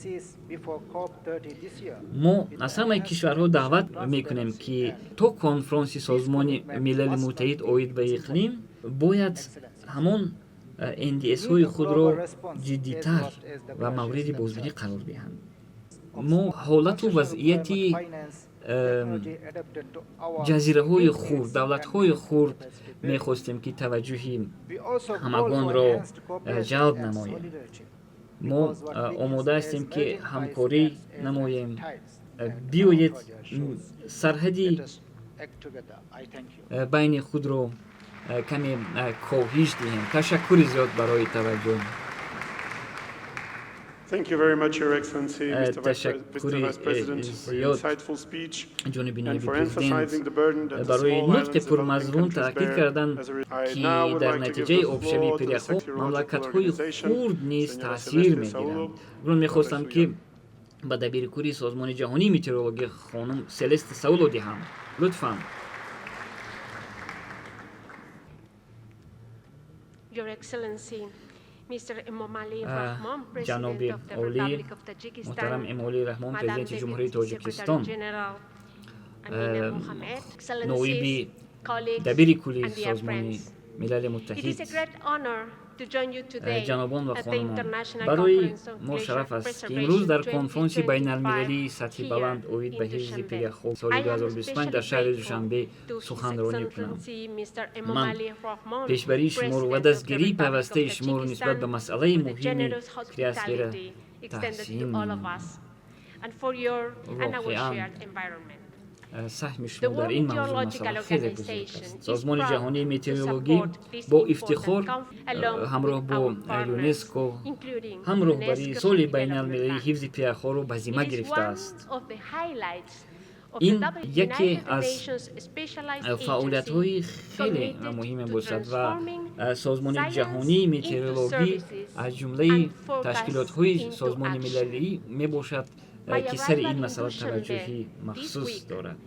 Мо аз ҳамаи кишварҳо даъват мекунем, ки то конфронси Созмони Милали Муттаҳид оид ба иқлим бояд ҳамон НДСҳои худро ҷиддитар ва мавриди бозбинӣ қарор диҳанд. Мо ҳолату вазъияти ҷазираҳои хурд, давлатҳои хурд мехостем, ки таваҷҷӯҳи ҳамагонро ҷалб намоем. Мо омода ҳастем, ки ҳамкорӣ намоем. Биёед, сарҳади байни худро каме коҳиш диҳем. Ташаккури зиёд барои таваҷҷӯҳ. Thank you very much, Your Excellency, Mr. Ташаккури Vice President, for your зиёд, insightful speech ҷониби and ноиби for президент, emphasizing the burden that the барои small нутқи islands developing пурмазмун countries таъкид bear кардан, as a result. I ки now would дар like to give натиҷаи the обшавии floor to the пиряхҳо Meteorological мамлакатҳои Organization, хурд низ Senora таъсир Celeste мегиранд. Saulo. Акнун мехостам, ки Suya. ба дабиркури Созмони ҷаҳонии метеорологӣ хонум Селеста Сауло диҳам. Лутфан. Your Excellency, Mr. Emomali Rahmon, President Ҷаноби of the олӣ, Republic of Tajikistan, муҳтарам Эмомалӣ Раҳмон, Madam президенти Ҷумҳурии Deputy Тоҷикистон, Secretary General Amina Mohammed, ноиби Excellencies, colleagues, дабири кулли and dear Созмони friends. Милали It is Муттаҳид, a great honor to join you today ҷанобон ва at the хонумон, International барои Conference on мо Glacier шараф аст, ки имрӯз дар Preservation конфронси 2025 байналмилалии сатҳи here баланд оид in ба ҳифзи Dushanbe. пиряхҳо соли I am 2025 дар especially шаҳри grateful Душанбе to His суханронӣ кунам. Excellency Mr. Ман Emomali Rahmon, пешбарии шуморо ва President of the дастгирии Republic of пайвастаи шуморо нисбат ба Tajikistan, масъалаи for the муҳими generous криосфера hospitality extended таҳсин to all of менамоям. us and for your and our Воқеан, shared environment. Саҳми The шумо дар World ин мавзӯъ Meteorological масъала хеле бузург Organization аст. is Созмони proud ҷаҳонии to метеорологӣ support this бо important ифтихор conference along ҳамроҳ with бо our partners, ЮНЕСКО including ҳам роҳбарии UNESCO соли Development байналмилалии Fund. ҳифзи пиряхҳоро ба зимма It is one гирифтааст. of the highlights Ин яке аз фаъолиятҳои хеле муҳим мебошад ва Созмони ҷаҳонии метеорологӣ аз ҷумлаи ташкилотҳои Созмони Милалӣ мебошад, ки сари ин масъала таваҷҷӯҳи махсус дорад.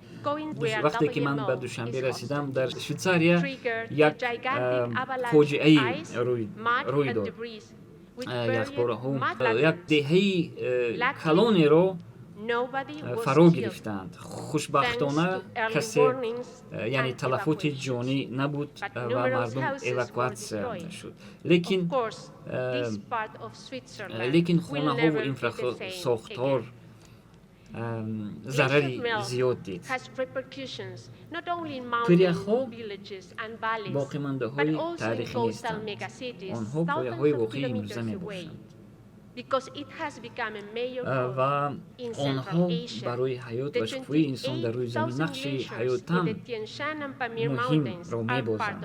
Вақте ки ман ба Душанбе расидам, дар Швейтсария як фоҷиаи рӯй дод. Яхбораҳо як деҳаи калонеро фаро гирифтаанд. Хушбахтона, касе, яъне талафоти ҷонӣ набуд ва мардум эвакуатсия шуд, лекин хонаҳову инфрасохтор зарари зиёд дид. Пиряхҳо боқимондаҳои таърихӣ нестанд, онҳо пояҳои воқеии имрӯза мебошанд ва онҳо барои ҳаёт ва шукуфоии инсон дар рӯи замин нақши ҳаётан муҳимро мебозанд.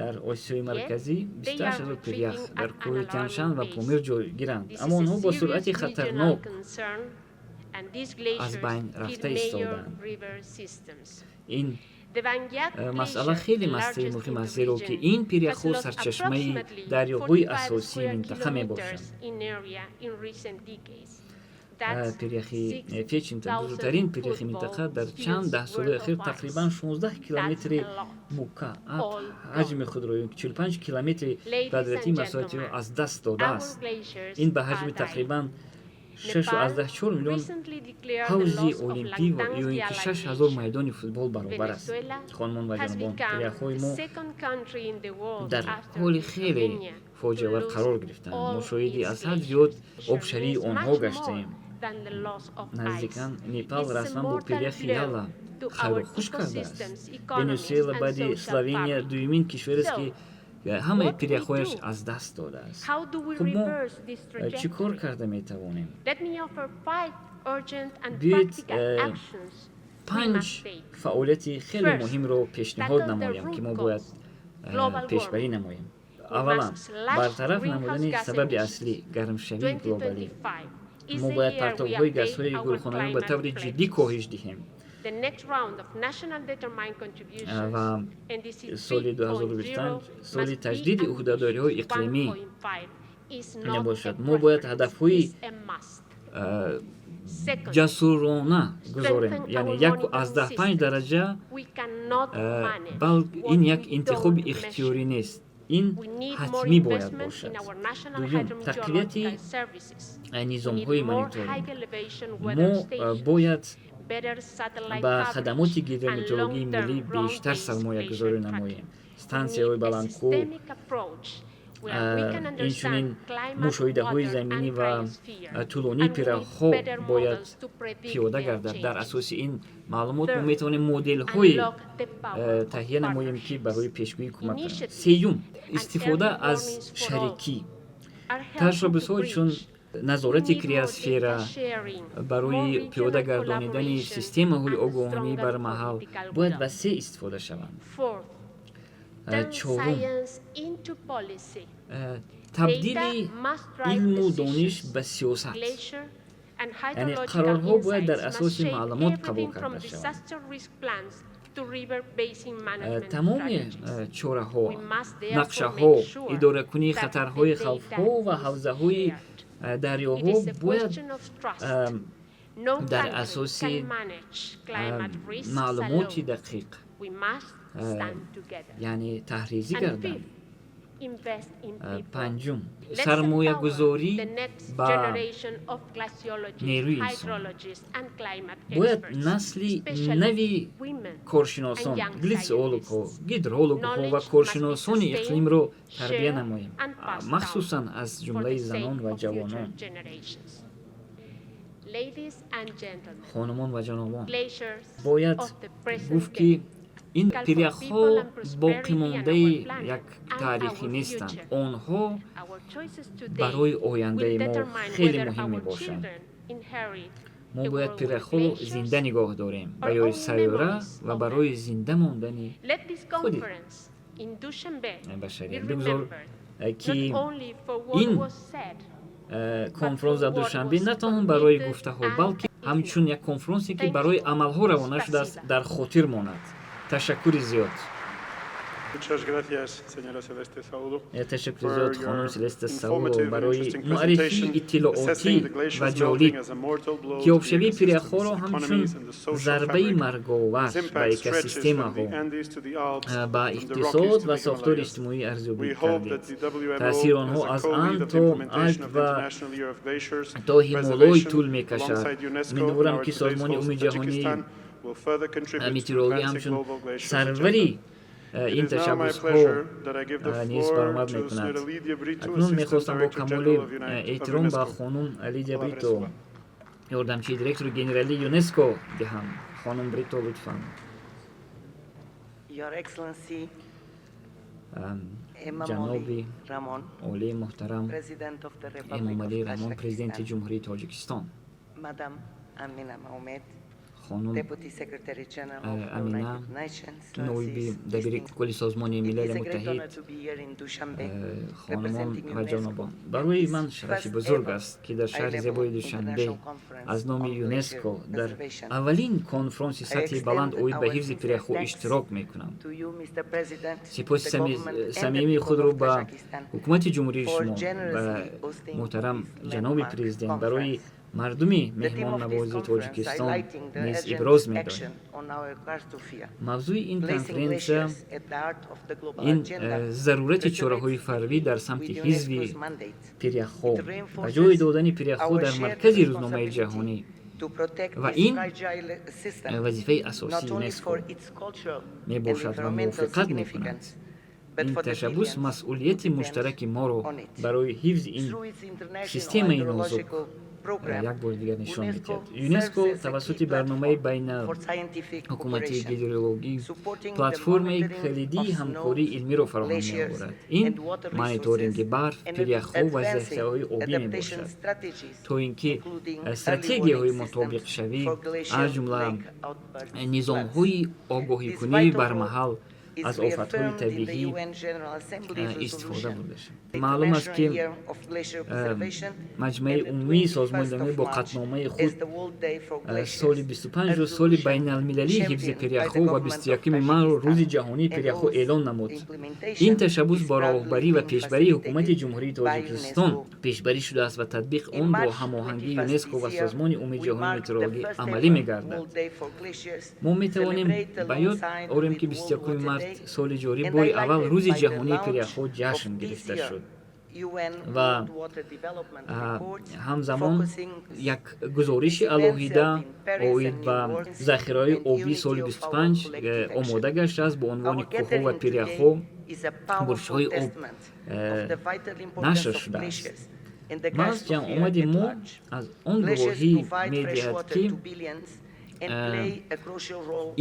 Дар Осиёи Марказӣ 28 ҳазор пирях дар кӯҳи Тяншан ва Помир ҷойгиранд, аммо онҳо бо суръати хатарнок аз байн рафта истодаанд. Ин масъала хеле масъалаи муҳим аст, зеро ки ин пиряхҳо сарчашмаи дарёҳои асосии минтақа мебошанд. Пиряхи Фечинта, бузургтарин пиряхи минтақа, дар чанд даҳсолаи охир тақрибан 16 километри мукааб ҳаҷми худро ё 45 километри квадратии масоҳатиро аз даст додааст. Ин ба ҳаҷми тақрибан 6,4 миллион ҳавзи олимпӣ ё ин ки 6000 майдони футбол баробар аст. Хонумон ва ҷанобон, пиряхҳои мо дар ҳоли хеле фоҷиавар қарор гирифтанд. Мо шоҳиди аз ҳад зиёд обшавии онҳо гаштаем. Наздикан Непал расман бо пиряхи Яла хайру хуш кардааст. Венесуэла баъди Словения дуюмин кишварест, ки ҳамаи пиряхҳояш аз даст додааст. Хуб, мо чӣ кор карда метавонем? Биёед, панҷ фаъолияти хеле муҳимро пешниҳод намоям, ки мо бояд пешбарӣ намоем. Аввалан, бартараф намудани сабаби аслӣ — гармшавии глобалӣ. Мо бояд партовҳои газҳои гулхонаиро ба таври ҷиддӣ коҳиш диҳем ва соли 2025 соли таҷдиди ӯҳдадориҳои иқлимӣ мебошад. Мо бояд ҳадафҳои ҷасурона гузорем, яъне 1,5 дараҷа. Бал ин як интихоби ихтиёрӣ нест, ин ҳатмӣ бояд бошад. Дуюм, тақвияти низомҳои мониторинг. Мо бояд ба хадамоти гидрометеорологии миллӣ бештар сармоягузорӣ намоем. Стансияҳои баландкӯҳ, инчунин мушоҳидаҳои заминӣ ва тӯлонии пиряхҳо бояд пиёда гардад. Дар асоси ин маълумот мо метавонем моделҳое таҳия намоем, ки барои пешгӯӣ кӯмак кунанд. Сеюм, истифода аз шарикӣ. Ташаббусҳо чун назорати криосфера барои пиёда гардонидани системаҳои огоҳонӣ бар маҳал бояд васеъ истифода шаванд. Чорум, табдили илму дониш ба сиёсат, яъне қарорҳо бояд дар асоси маълумот қабул карда шаванд. Тамоми чораҳо, нақшаҳо, идоракунии хатарҳои хавфҳо ва ҳавзаҳои дарёҳо бояд дар асоси маълумоти дақиқ, яъне таҳризӣ гарданд. Панҷум, сармоягузорӣ ба нерӯи инсон. Бояд насли нави коршиносон, гляциологҳо, гидрологҳо ва коршиносони иқлимро тарбия намоем, махсусан аз ҷумлаи занон ва ҷавонон. Хонумон ва ҷанобон, бояд гуфт, ки ин пиряхҳо боқимондаи як таърихӣ нестанд, онҳо барои ояндаи мо хеле муҳим мебошанд. Мо бояд пиряхҳоро зинда нигоҳ дорем барои сайёра ва барои зинда мондани худи башарият. Бигузор, ки ин конфронс дар Душанбе на танҳо барои гуфтаҳо, балки Ҳамчун як конфронсе, ки барои амалҳо равона шудааст, дар хотир монад. Ташаккури зиёд. Ташаккури зиёд, хонум Селесте Саудо, барои муаррифии иттилоотӣ ва ҷолиб, ки обшавии пиряхҳоро ҳамчун зарбаи марговар ба экосистемаҳо, ба иқтисод ва сохтори иҷтимоӣ арзёбӣ кардед. Таъсири онҳо аз Анд то Алп ва то Ҳимолой тӯл мекашад. Умедворам, ки Созмони Умумии Ҷаҳонии Метеорологӣ ҳамчун сарвари ин ташаббусҳо низ баромад мекунад. Акнун мехостам бо камоли эҳтиром ба хонум Лидия Брито, ёрдамчии директори генералии ЮНЕСКО, диҳам. Хонум Брито, лутфан. Your Excellency, Ҷаноби олии муҳтарам Эмомалӣ Раҳмон, Президенти Ҷумҳурии Тоҷикистон, хонум Амина, ноиби дабири кулли Созмони Милали Муттаҳид, хонумон ва ҷанобон, барои ман шарафи бузург аст, ки дар шаҳри зебои Душанбе аз номи ЮНЕСКО дар аввалин конфронси сатҳи баланд оид ба ҳифзи пиряхҳо иштирок мекунам. Сипоси самимии худро ба ҳукумати ҷумҳурии шумо, ба муҳтарам ҷаноби президент барои мардуми меҳмоннавози Тоҷикистон низ иброз медорем. Мавзӯи ин конференсия ин зарурати чораҳои фаврӣ дар самти ҳифзи пиряхҳо ва ҷой додани пиряхҳо дар маркази рӯзномаи ҷаҳонӣ ва ин вазифаи асосии ЮНЕСКО мебошад ва мувофиқат мекунад. Ин ташаббус масъулияти муштараки моро барои ҳифзи ин системаи нозук як бори дигар нишон медиҳад. ЮНЕСКО тавассути барномаи байналҳукуматии гидрологӣ платформаи калидии ҳамкории илмиро фароҳам меоварад. Ин мониторинги барф, пиряхҳо ва захираҳои обӣ мебошад, то ин ки стратегияҳои мутобиқшавӣ, аз ҷумла низомҳои огоҳикунии бармаҳал аз офатҳои табиӣ истифода бурда шавад. Маълум аст, ки Маҷмаи Умумии Созмони Милали бо қатъномаи худ соли 25-ро соли байналмилалии ҳифзи пиряхҳо ва 21 майро Рӯзи ҷаҳонии пиряхҳо эълон намуд. Ин ташаббус бо роҳбарӣ ва пешбарии Ҳукумати Ҷумҳурии Тоҷикистон пешбарӣ шудааст ва татбиқи он бо ҳамоҳангии ЮНЕСКО ва Созмони Умумии ҷаҳонии метеорологӣ амалӣ мегардад. Мо метавонем ба ёд орем, ки 21 март соли ҷорӣ бори аввал Рӯзи ҷаҳонии пиряхҳо ҷашн гирифта шуд ва ҳамзамон як гузориши алоҳида оид ба захираҳои обии соли 25 омода гаштааст бо унвони «Кӯҳҳо ва пиряхҳо: бурчҳои об» нашр шудааст. Маҳз ҷамъомади мо аз он гувоҳӣ медиҳад, ки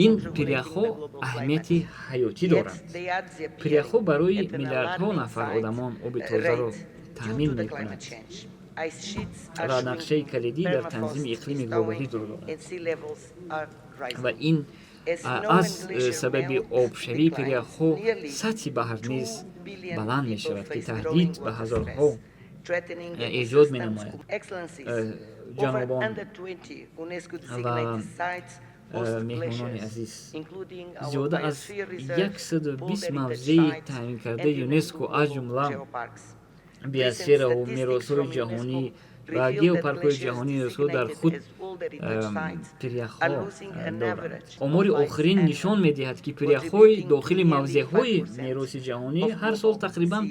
ин пиряхҳо аҳамияти ҳаётӣ доранд. Пиряхҳо барои миллиардҳо нафар одамон оби тозаро таъмин мекунад ва нақшаи калидӣ дар танзими иқлими глобалӣ дорад ва ин аз сабаби обшавии пиряхҳо сатҳи баҳр низ баланд мешавад, ки таҳдид ба ҳазорҳо эҷод менамояд. Ҷанобон ва меҳмонони азиз, зиёда аз 120 мавзеи таъминкардаи ЮНЕСКО, аз ҷумла биосфераву меросҳои ҷаҳонӣ ва геопаркҳои ҷаҳонии ЮНЕСКО, дар худ пиряхҳо доранд. Омори охирин нишон медиҳад, ки пиряхҳои дохили мавзеъҳои мероси ҷаҳонӣ ҳар сол тақрибан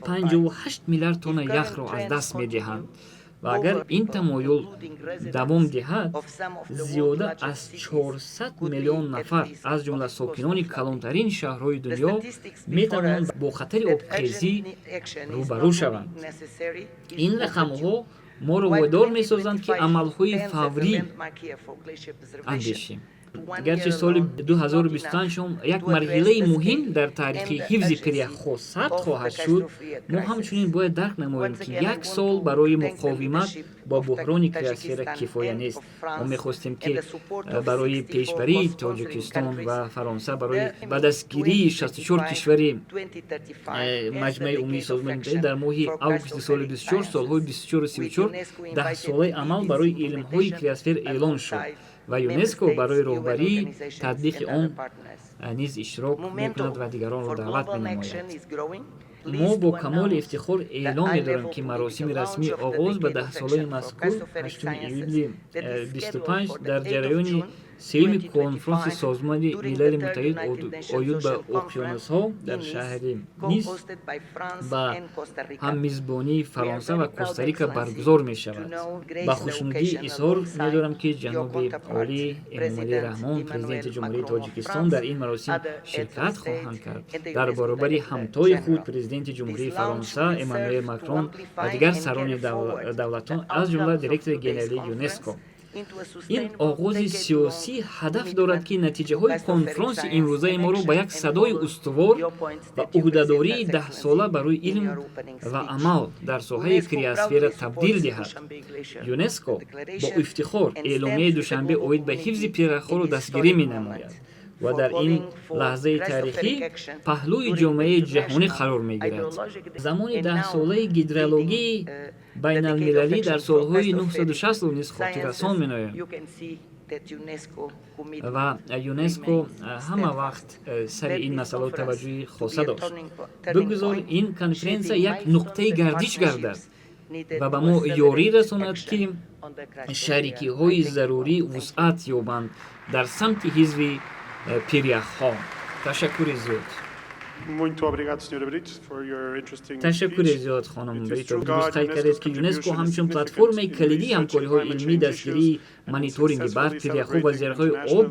58 миллиард тонна яхро аз даст медиҳанд ва агар ин тамоюл давом диҳад, зиёда аз 400 миллион нафар, аз ҷумла сокинони калонтарин шаҳрҳои дунё, метавонанд бо хатари обхезӣ рӯбарӯ шаванд. Ин рақамҳо моро водор месозанд, ки амалҳои фаврӣ андешем. Гарчи соли 2025 як марҳилаи муҳим дар таърихи ҳифзи пиряхҳо сабт хоҳад шуд, мо ҳамчунин бояд дарк намоем, ки як сол барои муқовимат бо буҳрони криосфера кифоя нест. Мо мехостем, ки барои пешбарии Тоҷикистон ва Фаронса барои ба дастгирии 64 кишвари Маҷмаи Умумии Созмони Муттаҳид дар моҳи августи соли 24 солҳои 24-34 даҳсолаи амал барои илмҳои криосфер эълон шуд ва ЮНЕСКО барои роҳбарии татбиқи он низ иштирок мекунад ва дигаронро даъват менамояд. Мо бо камоли ифтихор эълон медорем, ки маросими расмии оғоз ба даҳсолаи мазкур 8 июли 25 дар ҷараёни сеюми конфронси Созмони Милали Муттаҳид оид ба уқёнусҳо дар шаҳри Нис ба ҳаммизбонии Фаронса ва Коста-Рика баргузор мешавад. Ба хушнудӣ изҳор медорам, ки ҷаноби олӣ Эмомалӣ Раҳмон, Президенти Ҷумҳурии Тоҷикистон, дар ин маросим ширкат хоҳанд кард дар баробари ҳамтои худ, Президенти Ҷумҳурии Фаронса Эммануэл Макрон, ва дигар сарони давлатон, аз ҷумла директори генералии ЮНЕСКО. Ин оғози сиёсӣ ҳадаф дорад, ки натиҷаҳои конфронси имрӯзаи моро ба як садои устувор ва ӯҳдадории даҳсола барои илм ва амал дар соҳаи криосфера табдил диҳад. ЮНЕСКО бо ифтихор эъломияи Душанбе оид ба ҳифзи пиряхҳоро дастгирӣ менамояд ва дар ин лаҳзаи таърихӣ паҳлӯи ҷомеаи ҷаҳонӣ қарор мегирад. Замони даҳсолаи гидрологии байналмилалӣ дар солҳои 960 низ хотиррасон меноем ва ЮНЕСКО ҳама вақт сари ин масъалао таваҷҷӯҳи хоса дошт. Бигузор ин конференсия як нуқтаи гардиш гардад ва ба мо ёрӣ расонад, ки шарикиҳои зарурӣ вусъат ёбанд дар самти ҳифзи пиряхҳо. Ташаккури зиёд. Muito obrigado, Sra. Brito, for your interesting Ташаккури speech. Зиёд, хонум Брито. Дуруст қайд кардед, ки ЮНЕСКО ҳамчун платформаи калидии ҳамкориҳои илмӣ, дастгирии мониторинги барф, пиряхҳо ва зерҳои об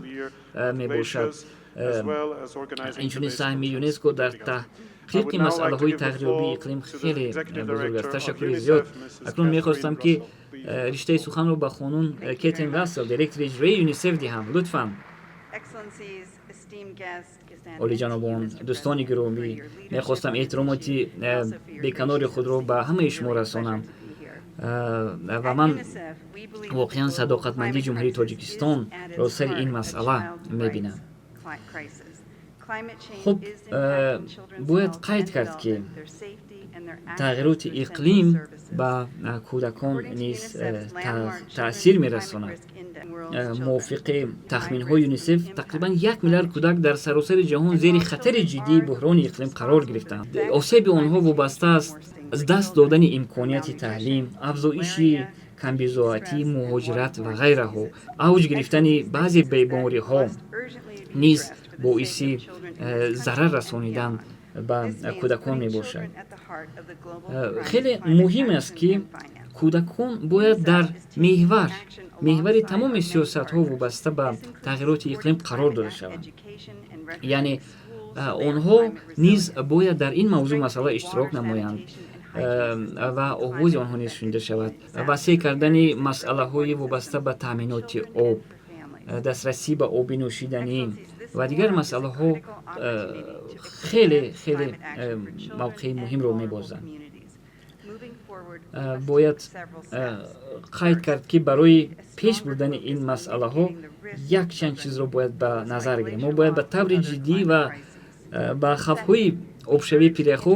мебошад. Инчунин саҳми ЮНЕСКО дар таҳқиқи масъалаҳои тағйирёбии иқлим хеле бузург аст. Ташаккури зиёд. Акнун мехостам, ки риштаи суханро ба хонум Кетрин Рассел, директори иҷроии ЮНИСЕФ, диҳам. Лутфан. Олиҷанобон, дӯстони гиромӣ, мехостам эҳтиромоти беканори худро ба ҳамаи шумо расонам ва ман воқеан садоқатмандии Ҷумҳурии Тоҷикистонро сари ин масъала мебинам. Хуб, бояд қайд кард, ки тағйироти иқлим ба кӯдакон низ таъсир мерасонад. Мувофиқи тахминҳои ЮНИСЕФ, тақрибан 1 миллиард кӯдак дар саросари ҷаҳон зери хатари ҷиддии буҳрони иқлим қарор гирифтаанд. Осеби онҳо вобаста аст аз даст додани имконияти таълим, афзоиши камбизоатӣ, муҳоҷират ва ғайраҳо. Авҷ гирифтани баъзе бемориҳо низ боиси зарар расонидан ба кӯдакон мебошад. Хеле муҳим аст, ки кӯдакон бояд дар меҳвари тамоми сиёсатҳо вобаста ба тағйироти иқлим қарор дода шаванд, яъне онҳо низ бояд дар ин мавзӯъ масъала иштирок намоянд ва овози онҳо низ шунида шавад. Васеъ кардани масъалаҳои вобаста ба таъминоти об, дастрасӣ ба оби нӯшиданӣ ва дигар масъалаҳо хеле хеле мавқеи муҳимро мебозанд. Бояд қайд кард, ки барои пеш бурдани ин масъалаҳо якчанд чизро бояд ба назар гирем. Мо бояд ба таври ҷиддӣ ва ба хавфҳои обшавии пиряхҳо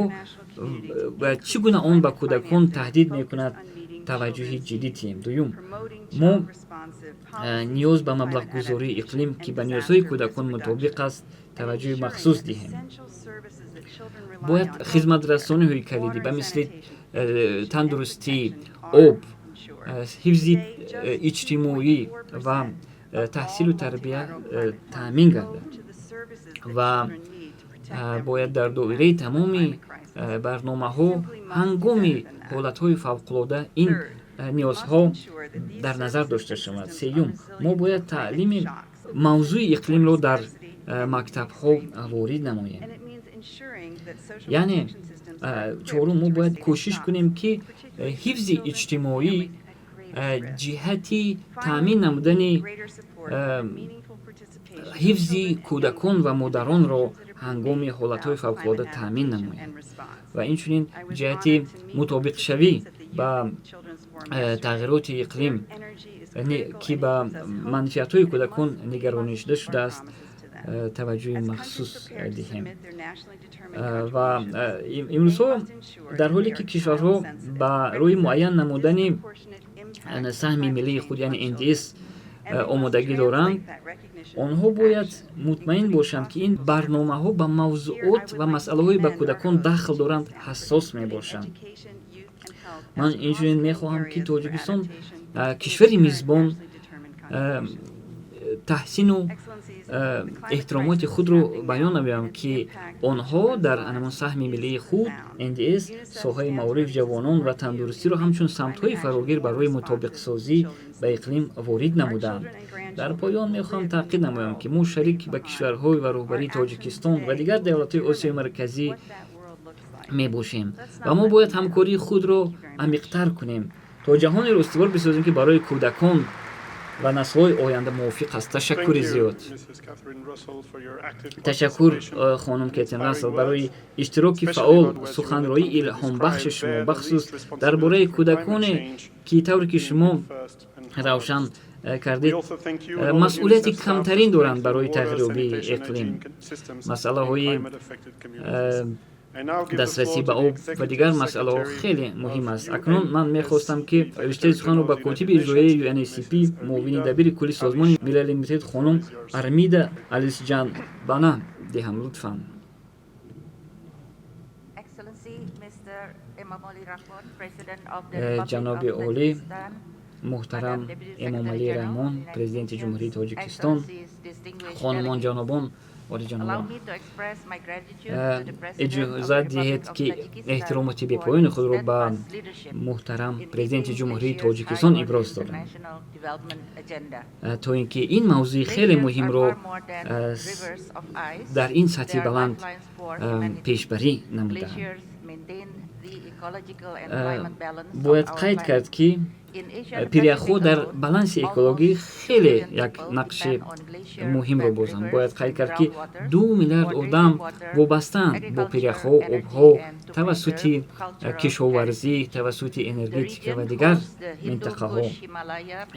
ва чӣ гуна он ба кӯдакон таҳдид мекунад таваҷҷӯҳи ҷиддӣ диҳем. Дуюм, мо ниёз ба маблағгузории иқлим, ки ба ниёзҳои кӯдакон мутобиқ аст, таваҷҷӯҳи махсус диҳем. Бояд хизматрасониҳои калидӣ ба мисли тандурустӣ, об, ҳифзи иҷтимоӣ ва таҳсилу тарбия таъмин гардад ва бояд дар доираи тамоми барномаҳо ҳангоми ҳолатҳои фавқулода ин ниёзҳо дар назар дошта шавад. Сеюм, мо бояд таълими мавзӯи иқлимро дар мактабҳо ворид намоем. Яъне чорум, мо бояд кӯшиш кунем, ки ҳифзи иҷтимоӣ ҷиҳати таъмин намудани Ҳифзи кӯдакон ва модаронро ҳангоми ҳолатҳои фавқулода таъмин намояд ва инчунин ҷиҳати мутобиқшавӣ ба тағйироти иқлим, ки ба манфиатҳои кӯдакон нигаронишда шудааст, таваҷҷӯҳи махсус диҳем. Ва имрӯзҳо, дар ҳоле ки кишварҳо ба рӯи муайян намудани саҳми миллии худ, яъне НДС, омодагӣ доранд, онҳо бояд мутмаин бошанд, ки ин барномаҳо ба мавзуот ва масъалаҳое ба кӯдакон дахл доранд, ҳассос мебошанд. Ман инчунин мехоҳам, ки Тоҷикистон, кишвари мизбон, таҳсину эҳтиромоти худро баён намоям, ки онҳо дар анамон саҳми миллии худ НДС соҳаи маориф, ҷавонон ва тандурустиро ҳамчун самтҳои фарогир барои мутобиқсозӣ ба иқлим ворид намуданд. Дар поён мехоҳам таъқид намоям, ки мо шарик ба кишварҳои ва роҳбарии Тоҷикистон ва дигар давлатҳои Осиёи Марказӣ мебошем ва мо бояд ҳамкории худро амиқтар кунем, то ҷаҳонеро устувор бисозем, ки барои кӯдакон ва наслҳои оянда мувофиқ аст. Ташаккури зиёд. Ташаккур, хонум Кетрин Рассел, барои иштироки фаъол, суханроии илҳомбахши шумо, бахусус дар бораи кӯдаконе, ки тавре ки шумо равшан кардед, масъулияти камтарин доранд барои тағйирёбии иқлим. Масъалаҳои дастрасӣ ба об ва дигар масъалаҳо хеле муҳим аст. Акнун ман мехостам, ки риштаи суханро ба котиби иҷроияи ЮНСП, муовини дабири кулли Созмони Милали Муттаҳид, хонум Армида Алисҷанбана диҳам, лутфан. Excellency Mr. Emomali Rahmon, President of the Ҷаноби Republic of олӣ, Tajikistan, муҳтарам Эмомалӣ Раҳмон, Президенти Ҷумҳурии Тоҷикистон, хонумон, ҷанобон, олиҷанобон, иҷозат диҳед, ки эҳтиромоти бепоёни худро ба муҳтарам Президенти Ҷумҳурии Тоҷикистон иброз дорам, то ин ки ин мавзӯи хеле муҳимро дар ин сатҳи баланд пешбарӣ намуданд. Бояд қайд кард, ки пиряхҳо дар баланси экологӣ хеле як нақши муҳимро бозанд. Бояд қайд кард, ки 2 миллиард одам вобастаанд бо пиряхҳо, обҳо, тавассути кишоварзӣ, тавассути энергетика ва дигар минтақаҳо.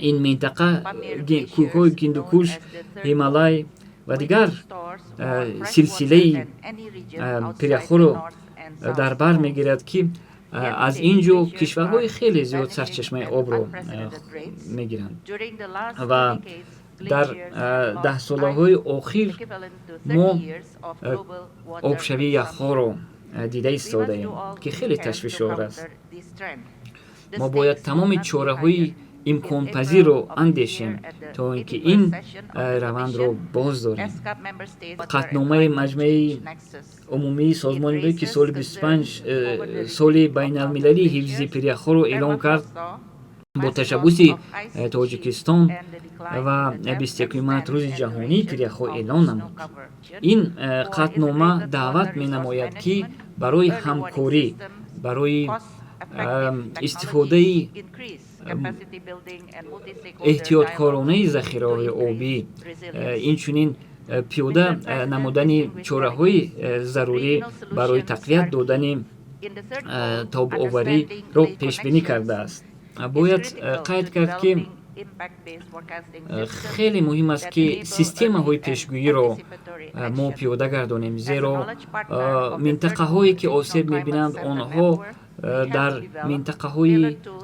Ин минтақа кӯҳҳои Гиндукуш, Ҳималай ва дигар силсилаи пиряхҳоро дар бар мегирад, ки аз ин ҷо кишварҳои хеле зиёд сарчашмаи обро мегиранд. Ва дар даҳсолаҳои охир мо обшавии яхҳоро дида истодаем, ки хеле ташвишовар аст. Мо бояд тамоми чораҳои имконпазирро андешем, то ин ки ин равандро боз дорем. Қатъномаи Маҷмаи Умумии Созмони Милал, ки соли 25 соли байналмилалии ҳифзи пиряхҳоро эълон кард бо ташаббуси Тоҷикистон, ва 21 март рӯзи ҷаҳонии пиряхҳо эълон намуд. Ин қатънома даъват менамояд, ки барои ҳамкорӣ, барои истифодаи эҳтиёткоронаи захираҳои обӣ, инчунин пиёда намудани чораҳои зарурӣ барои тақвият додани тобовариро пешбинӣ кардааст. Бояд қайд кард, ки хеле муҳим аст, ки системаҳои пешгӯиро мо пиёда гардонем, зеро минтақаҳое ки осеб мебинанд, онҳо дар минтақаҳои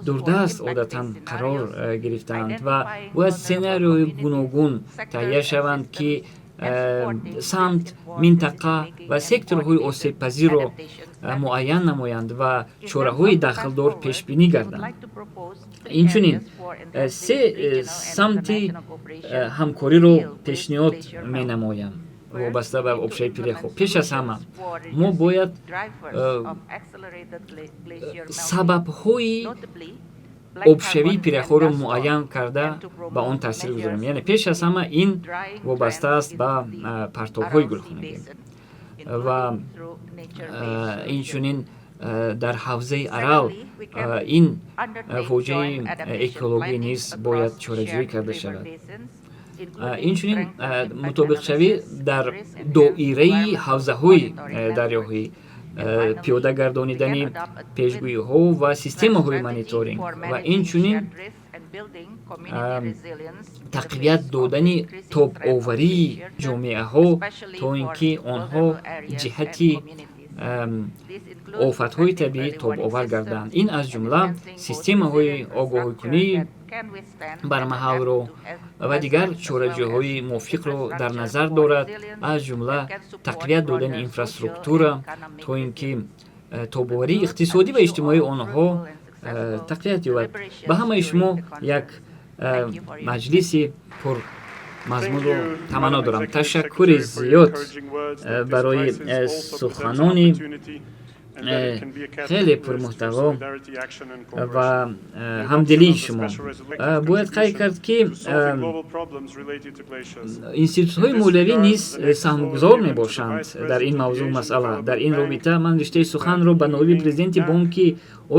дурдаст одатан қарор гирифтаанд ва бояд сценарийҳои гуногун таҳия шаванд, ки самт, минтақа ва секторҳои осебпазирро муайян намоянд ва чораҳои дахлдор пешбинӣ гарданд. Инчунин се самти ҳамкориро пешниҳод менамоям вобаста ба обшавии пиряхҳо. Пеш аз ҳама, мо бояд сабабҳои обшавии пиряхҳоро муайян карда, ба он таъсир гузорем. Яъне пеш аз ҳама ин вобаста аст ба партобҳои гулхонагӣ ва инчунин дар ҳавзаи Арал ин фоҷиаи экологӣ низ бояд чораҷӯӣ карда шавад. Инчунин мутобиқшавӣ дар доираи ҳавзаҳои дарёҳӣ, пиёда гардонидани пешгӯиҳо ва системаҳои мониторинг ва инчунин тақвият додани тобоварии ҷомеаҳо, то ин ки онҳо ҷиҳати офатҳои табиӣ тобовар гарданд. Ин аз ҷумла системаҳои огоҳикунии бармаҳалро ва дигар чораҷӯҳои мувофиқро дар назар дорад, аз ҷумла тақвият додани инфраструктура, то ин ки тобоварии иқтисодӣ ва иҷтимоии онҳо тақвият ёбад. Ба ҳамаи шумо як маҷлиси пурмазмунро таманно дорам. Ташаккури зиёд барои суханони хеле пурмуҳтаво ва ҳамдилии шумо. Бояд қайд кард, ки институтҳои молиявӣ низ саҳмгузор мебошанд дар ин мавзӯъ, масъала. Дар ин робита ман риштаи суханро ба ноиби президенти Бонки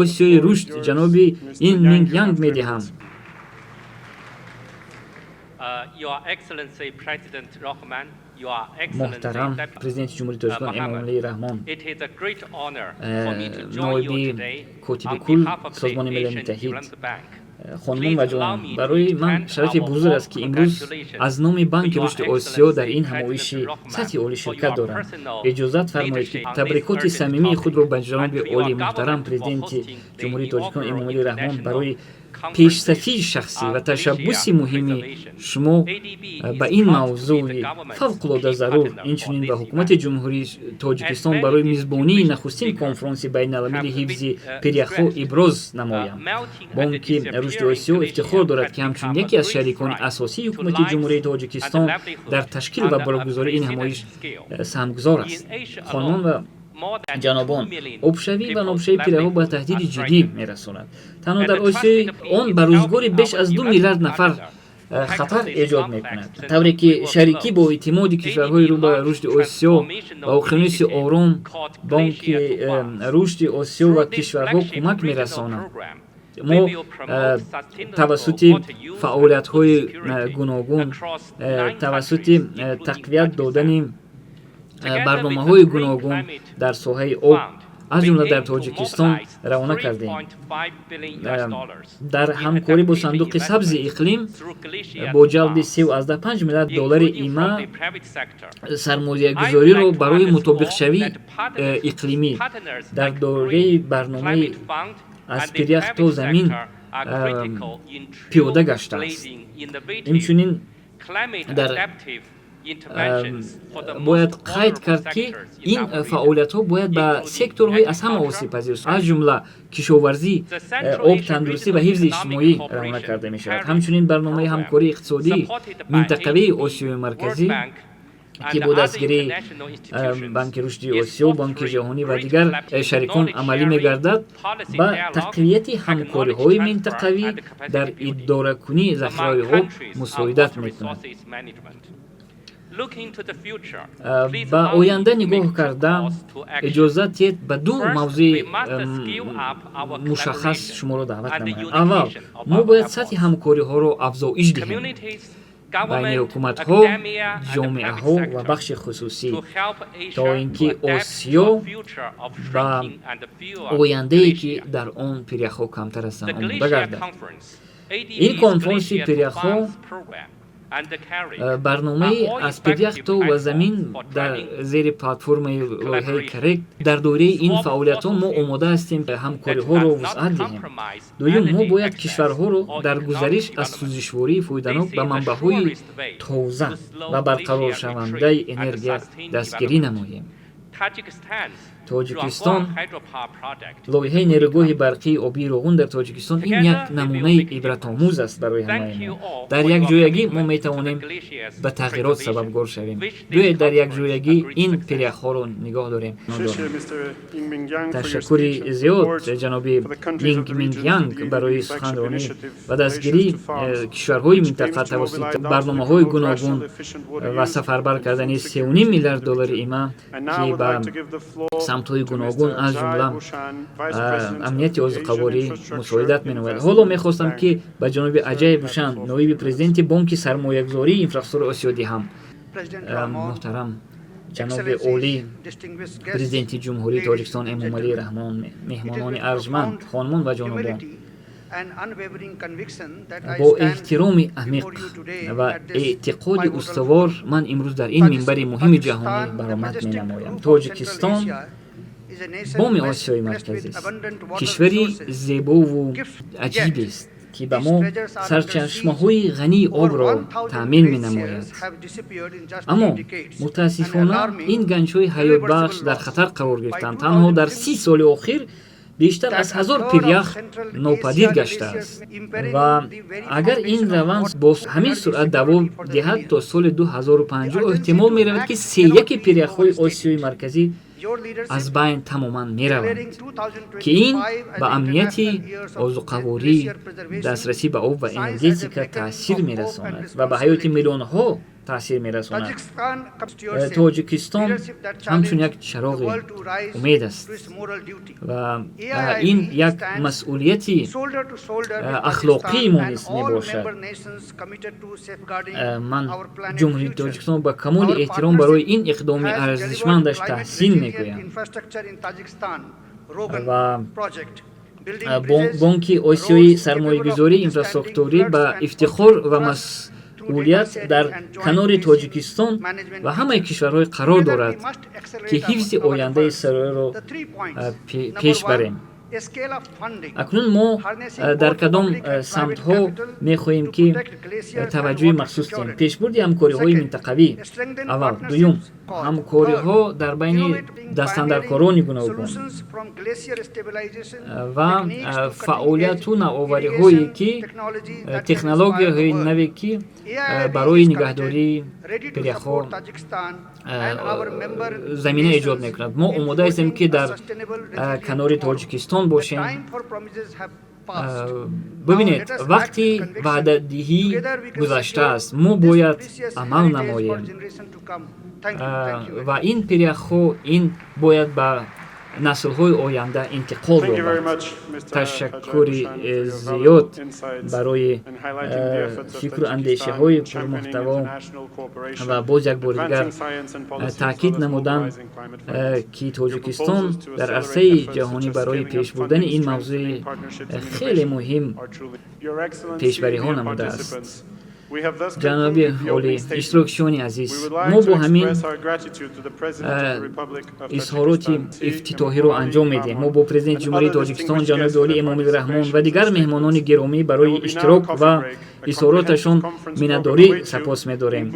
Осиёи Рушд ҷаноби Ин Минг Янг медиҳам. Your Excellency President Rahman, Муҳтарам Президенти Ҷумҳурии Тоҷикистон Эмомалӣ Раҳмон, ноиби котиби кул Созмони Милали Муттаҳид, хонумон ва ҷанобон, барои ман шарафи бузург аст, ки имрӯз аз номи Банки Рушди Осиё дар ин ҳамоиши сатҳи олӣ ширкат дорам. Иҷозат фармоед, ки табрикоти самимии худро ба ҷаноби олӣ, муҳтарам Президенти Ҷумҳурии Тоҷикистон Эмомалӣ Раҳмон барои пешсафии шахсӣ ва ташаббуси муҳими шумо ба ин мавзӯи фавқулода зарур, инчунин ба ҳукумати Ҷумҳурии Тоҷикистон барои мизбонии нахустин конфронси байналмилалии ҳифзи пиряхҳо иброз намоям. Бонки Рушди Осиё ифтихор дорад, ки ҳамчун яке аз шарикони асосии ҳукумати Ҷумҳурии Тоҷикистон дар ташкил ва баргузории ин ҳамоиш саҳмгузор аст. Хонумон ва ҷанобон, обшавӣ ва нобшавии пиряхҳо ба таҳдиди ҷиддӣ мерасонад. Танҳо дар Осиёи он ба рӯзгори беш аз 2 миллиард нафар хатар эҷод мекунад. Тавре ки шарикӣ бо эътимоди кишварҳои рӯ ба рушди Осиё ва Уқёнуси Ором, Бонки Рушди Осиё ва кишварҳо кӯмак мерасонад. Мо тавассути фаъолиятҳои гуногун, тавассути тақвият додани барномаҳои гуногун дар соҳаи об, аз ҷумла дар Тоҷикистон равона кардем. Дар ҳамкорӣ бо Сандуқи сабзи иқлим, бо ҷалби 3,5 миллиард доллари има сармоягузориро барои мутобиқшавии иқлимӣ дар доираи барномаи «Аз пирях то замин» пиёда гаштааст. Инчунин дар бояд қайд кард, ки ин фаъолиятҳо бояд ба секторҳои аз ҳама осебпазир, аз ҷумла кишоварзӣ, об, тандурустӣ ва ҳифзи иҷтимоӣ равона карда мешавад. Ҳамчунин барномаи ҳамкории иқтисодии минтақавии Осиёи Марказӣ, ки бо дастгирии Банки Рушди Осиё, Бонки Ҷаҳонӣ ва дигар шарикон амалӣ мегардад, ба тақвияти ҳамкориҳои минтақавӣ дар идоракунии захираҳои об мусоидат мекунад. Ба оянда нигоҳ карда, иҷозат диҳед ба ду мавзӯи мушаххас шуморо даъват намоям. Аввал, мо бояд сатҳи ҳамкориҳоро афзоиш диҳем байни ҳукуматҳо, ҷомеаҳо ва бахши хусусӣ, то ин ки Осиё ба ояндае, ки дар он пиряхҳо камтар ҳастанд, омода гардад. Ин конфронси пиряхҳо, барномаи «Аз пирях то ва замин» дар зери платформаи лоиҳаи КАРЕК, дар доираи ин фаъолиятҳо мо омода ҳастем ҳамкориҳоро вусъат диҳем. Дуюм, мо бояд кишварҳоро дар гузариш аз сӯзишвории фоиданок ба манбаъҳои тоза ва барқароршавандаи энергия дастгирӣ намоем. Тоҷикистон, лоиҳаи нерӯгоҳи барқии обии Роғун дар Тоҷикистон, ин як намунаи ибратомӯз аст барои ҳамаи мо. Дар якҷоягӣ мо метавонем ба тағйирот сабабгор шавем. Биёед, дар якҷоягӣ ин пиряхҳоро нигоҳ дорем. Ташаккури зиёд, ҷаноби Йинг Минг Янг, барои суханронӣ ва дастгирии кишварҳои минтақа тавассути барномаҳои гуногун ва сафарбар кардани 3,5 миллиард доллари има, ки ба ба самтҳои гуногун, аз ҷумла амнияти озуқаворӣ, мусоидат менамояд. Ҳоло мехостам, ки ба ҷаноби Аҷай Бушан, ноиби президенти Бонки сармоягузории инфраструктураи Осиё диҳам. Муҳтарам ҷаноби олӣ, Президенти Ҷумҳурии Тоҷикистон Эмомалӣ Раҳмон, меҳмонони арҷманд, хонумон ва ҷанобон, бо эҳтироми амиқ ва эътиқоди устувор ман имрӯз дар ин минбари муҳими ҷаҳонӣ баромад менамоям. Тоҷикистон боми Осиёи Марказист, кишвари зебову аҷибест, ки ба мо сарчашмаҳои ғании обро таъмин менамояд. Аммо мутаассифона ин ганҷҳои ҳаётбахш дар хатар қарор гирифтанд. Танҳо дар 30 соли охир бештар аз 1000 пирях нопадид гаштааст ва агар ин раванд бо ҳамин суръат давом диҳад, то соли 2050 эҳтимол меравад, ки сеяки пиряхҳои Осиёи Марказӣ аз байн тамоман мераванд, ки ин ба амнияти озуқаворӣ, дастрасӣ ба об ва энергетика таъсир мерасонад ва ба ҳаёти миллионҳо таъсир мерасонад. Тоҷикистон ҳамчун як чароғи умед аст ва ин як масъулияти ахлоқии мо низ мебошад. Ман Ҷумҳурии Тоҷикистон ба камоли эҳтиром барои ин иқдоми арзишмандаш таҳсин мекунам ва Бонки Осиёи сармоягузории инфраструктурӣ ба ифтихор ва масъулият дар канори Тоҷикистон ва ҳамаи кишварҳое қарор дорад, ки ҳифзи ояндаи сайёраро пеш барем. Акнун мо дар кадом самтҳо мехоҳем, ки таваҷҷӯҳи махсус диҳем? Пешбурди ҳамкориҳои минтақавӣ аввал, дуюм, ҳамкориҳо дар байни дастандаркорони гуногун ва фаъолияту навовариҳое, ки технологияҳои наве, ки барои нигаҳдории пиряхҳо замина эҷод мекунад. Мо омода ҳастем, ки дар канори Тоҷикистон бошем. Бибинед, вақти ваъдадиҳӣ гузаштааст, мо бояд амал намоем ва ин пиряхҳо ин бояд ба наслҳои оянда интиқол ёбад. Ташаккури зиёд барои фикру андешаҳои пурмуҳтаво ва боз як бори дигар таъкид намудан, ки Тоҷикистон дар арсаи ҷаҳонӣ барои пешбурдани ин мавзӯи хеле муҳим пешбариҳо намудааст. Ҷаноби олӣ, иштирокчиёни азиз, мо бо ҳамин изҳороти ифтитоҳиро анҷом медиҳем. Мо бо Президенти Ҷумҳурии Тоҷикистон ҷаноби олӣ Эмомалӣ Раҳмон ва дигар меҳмонони гиромӣ барои иштирок ва изҳороташон миннатдорӣ сапос медорем.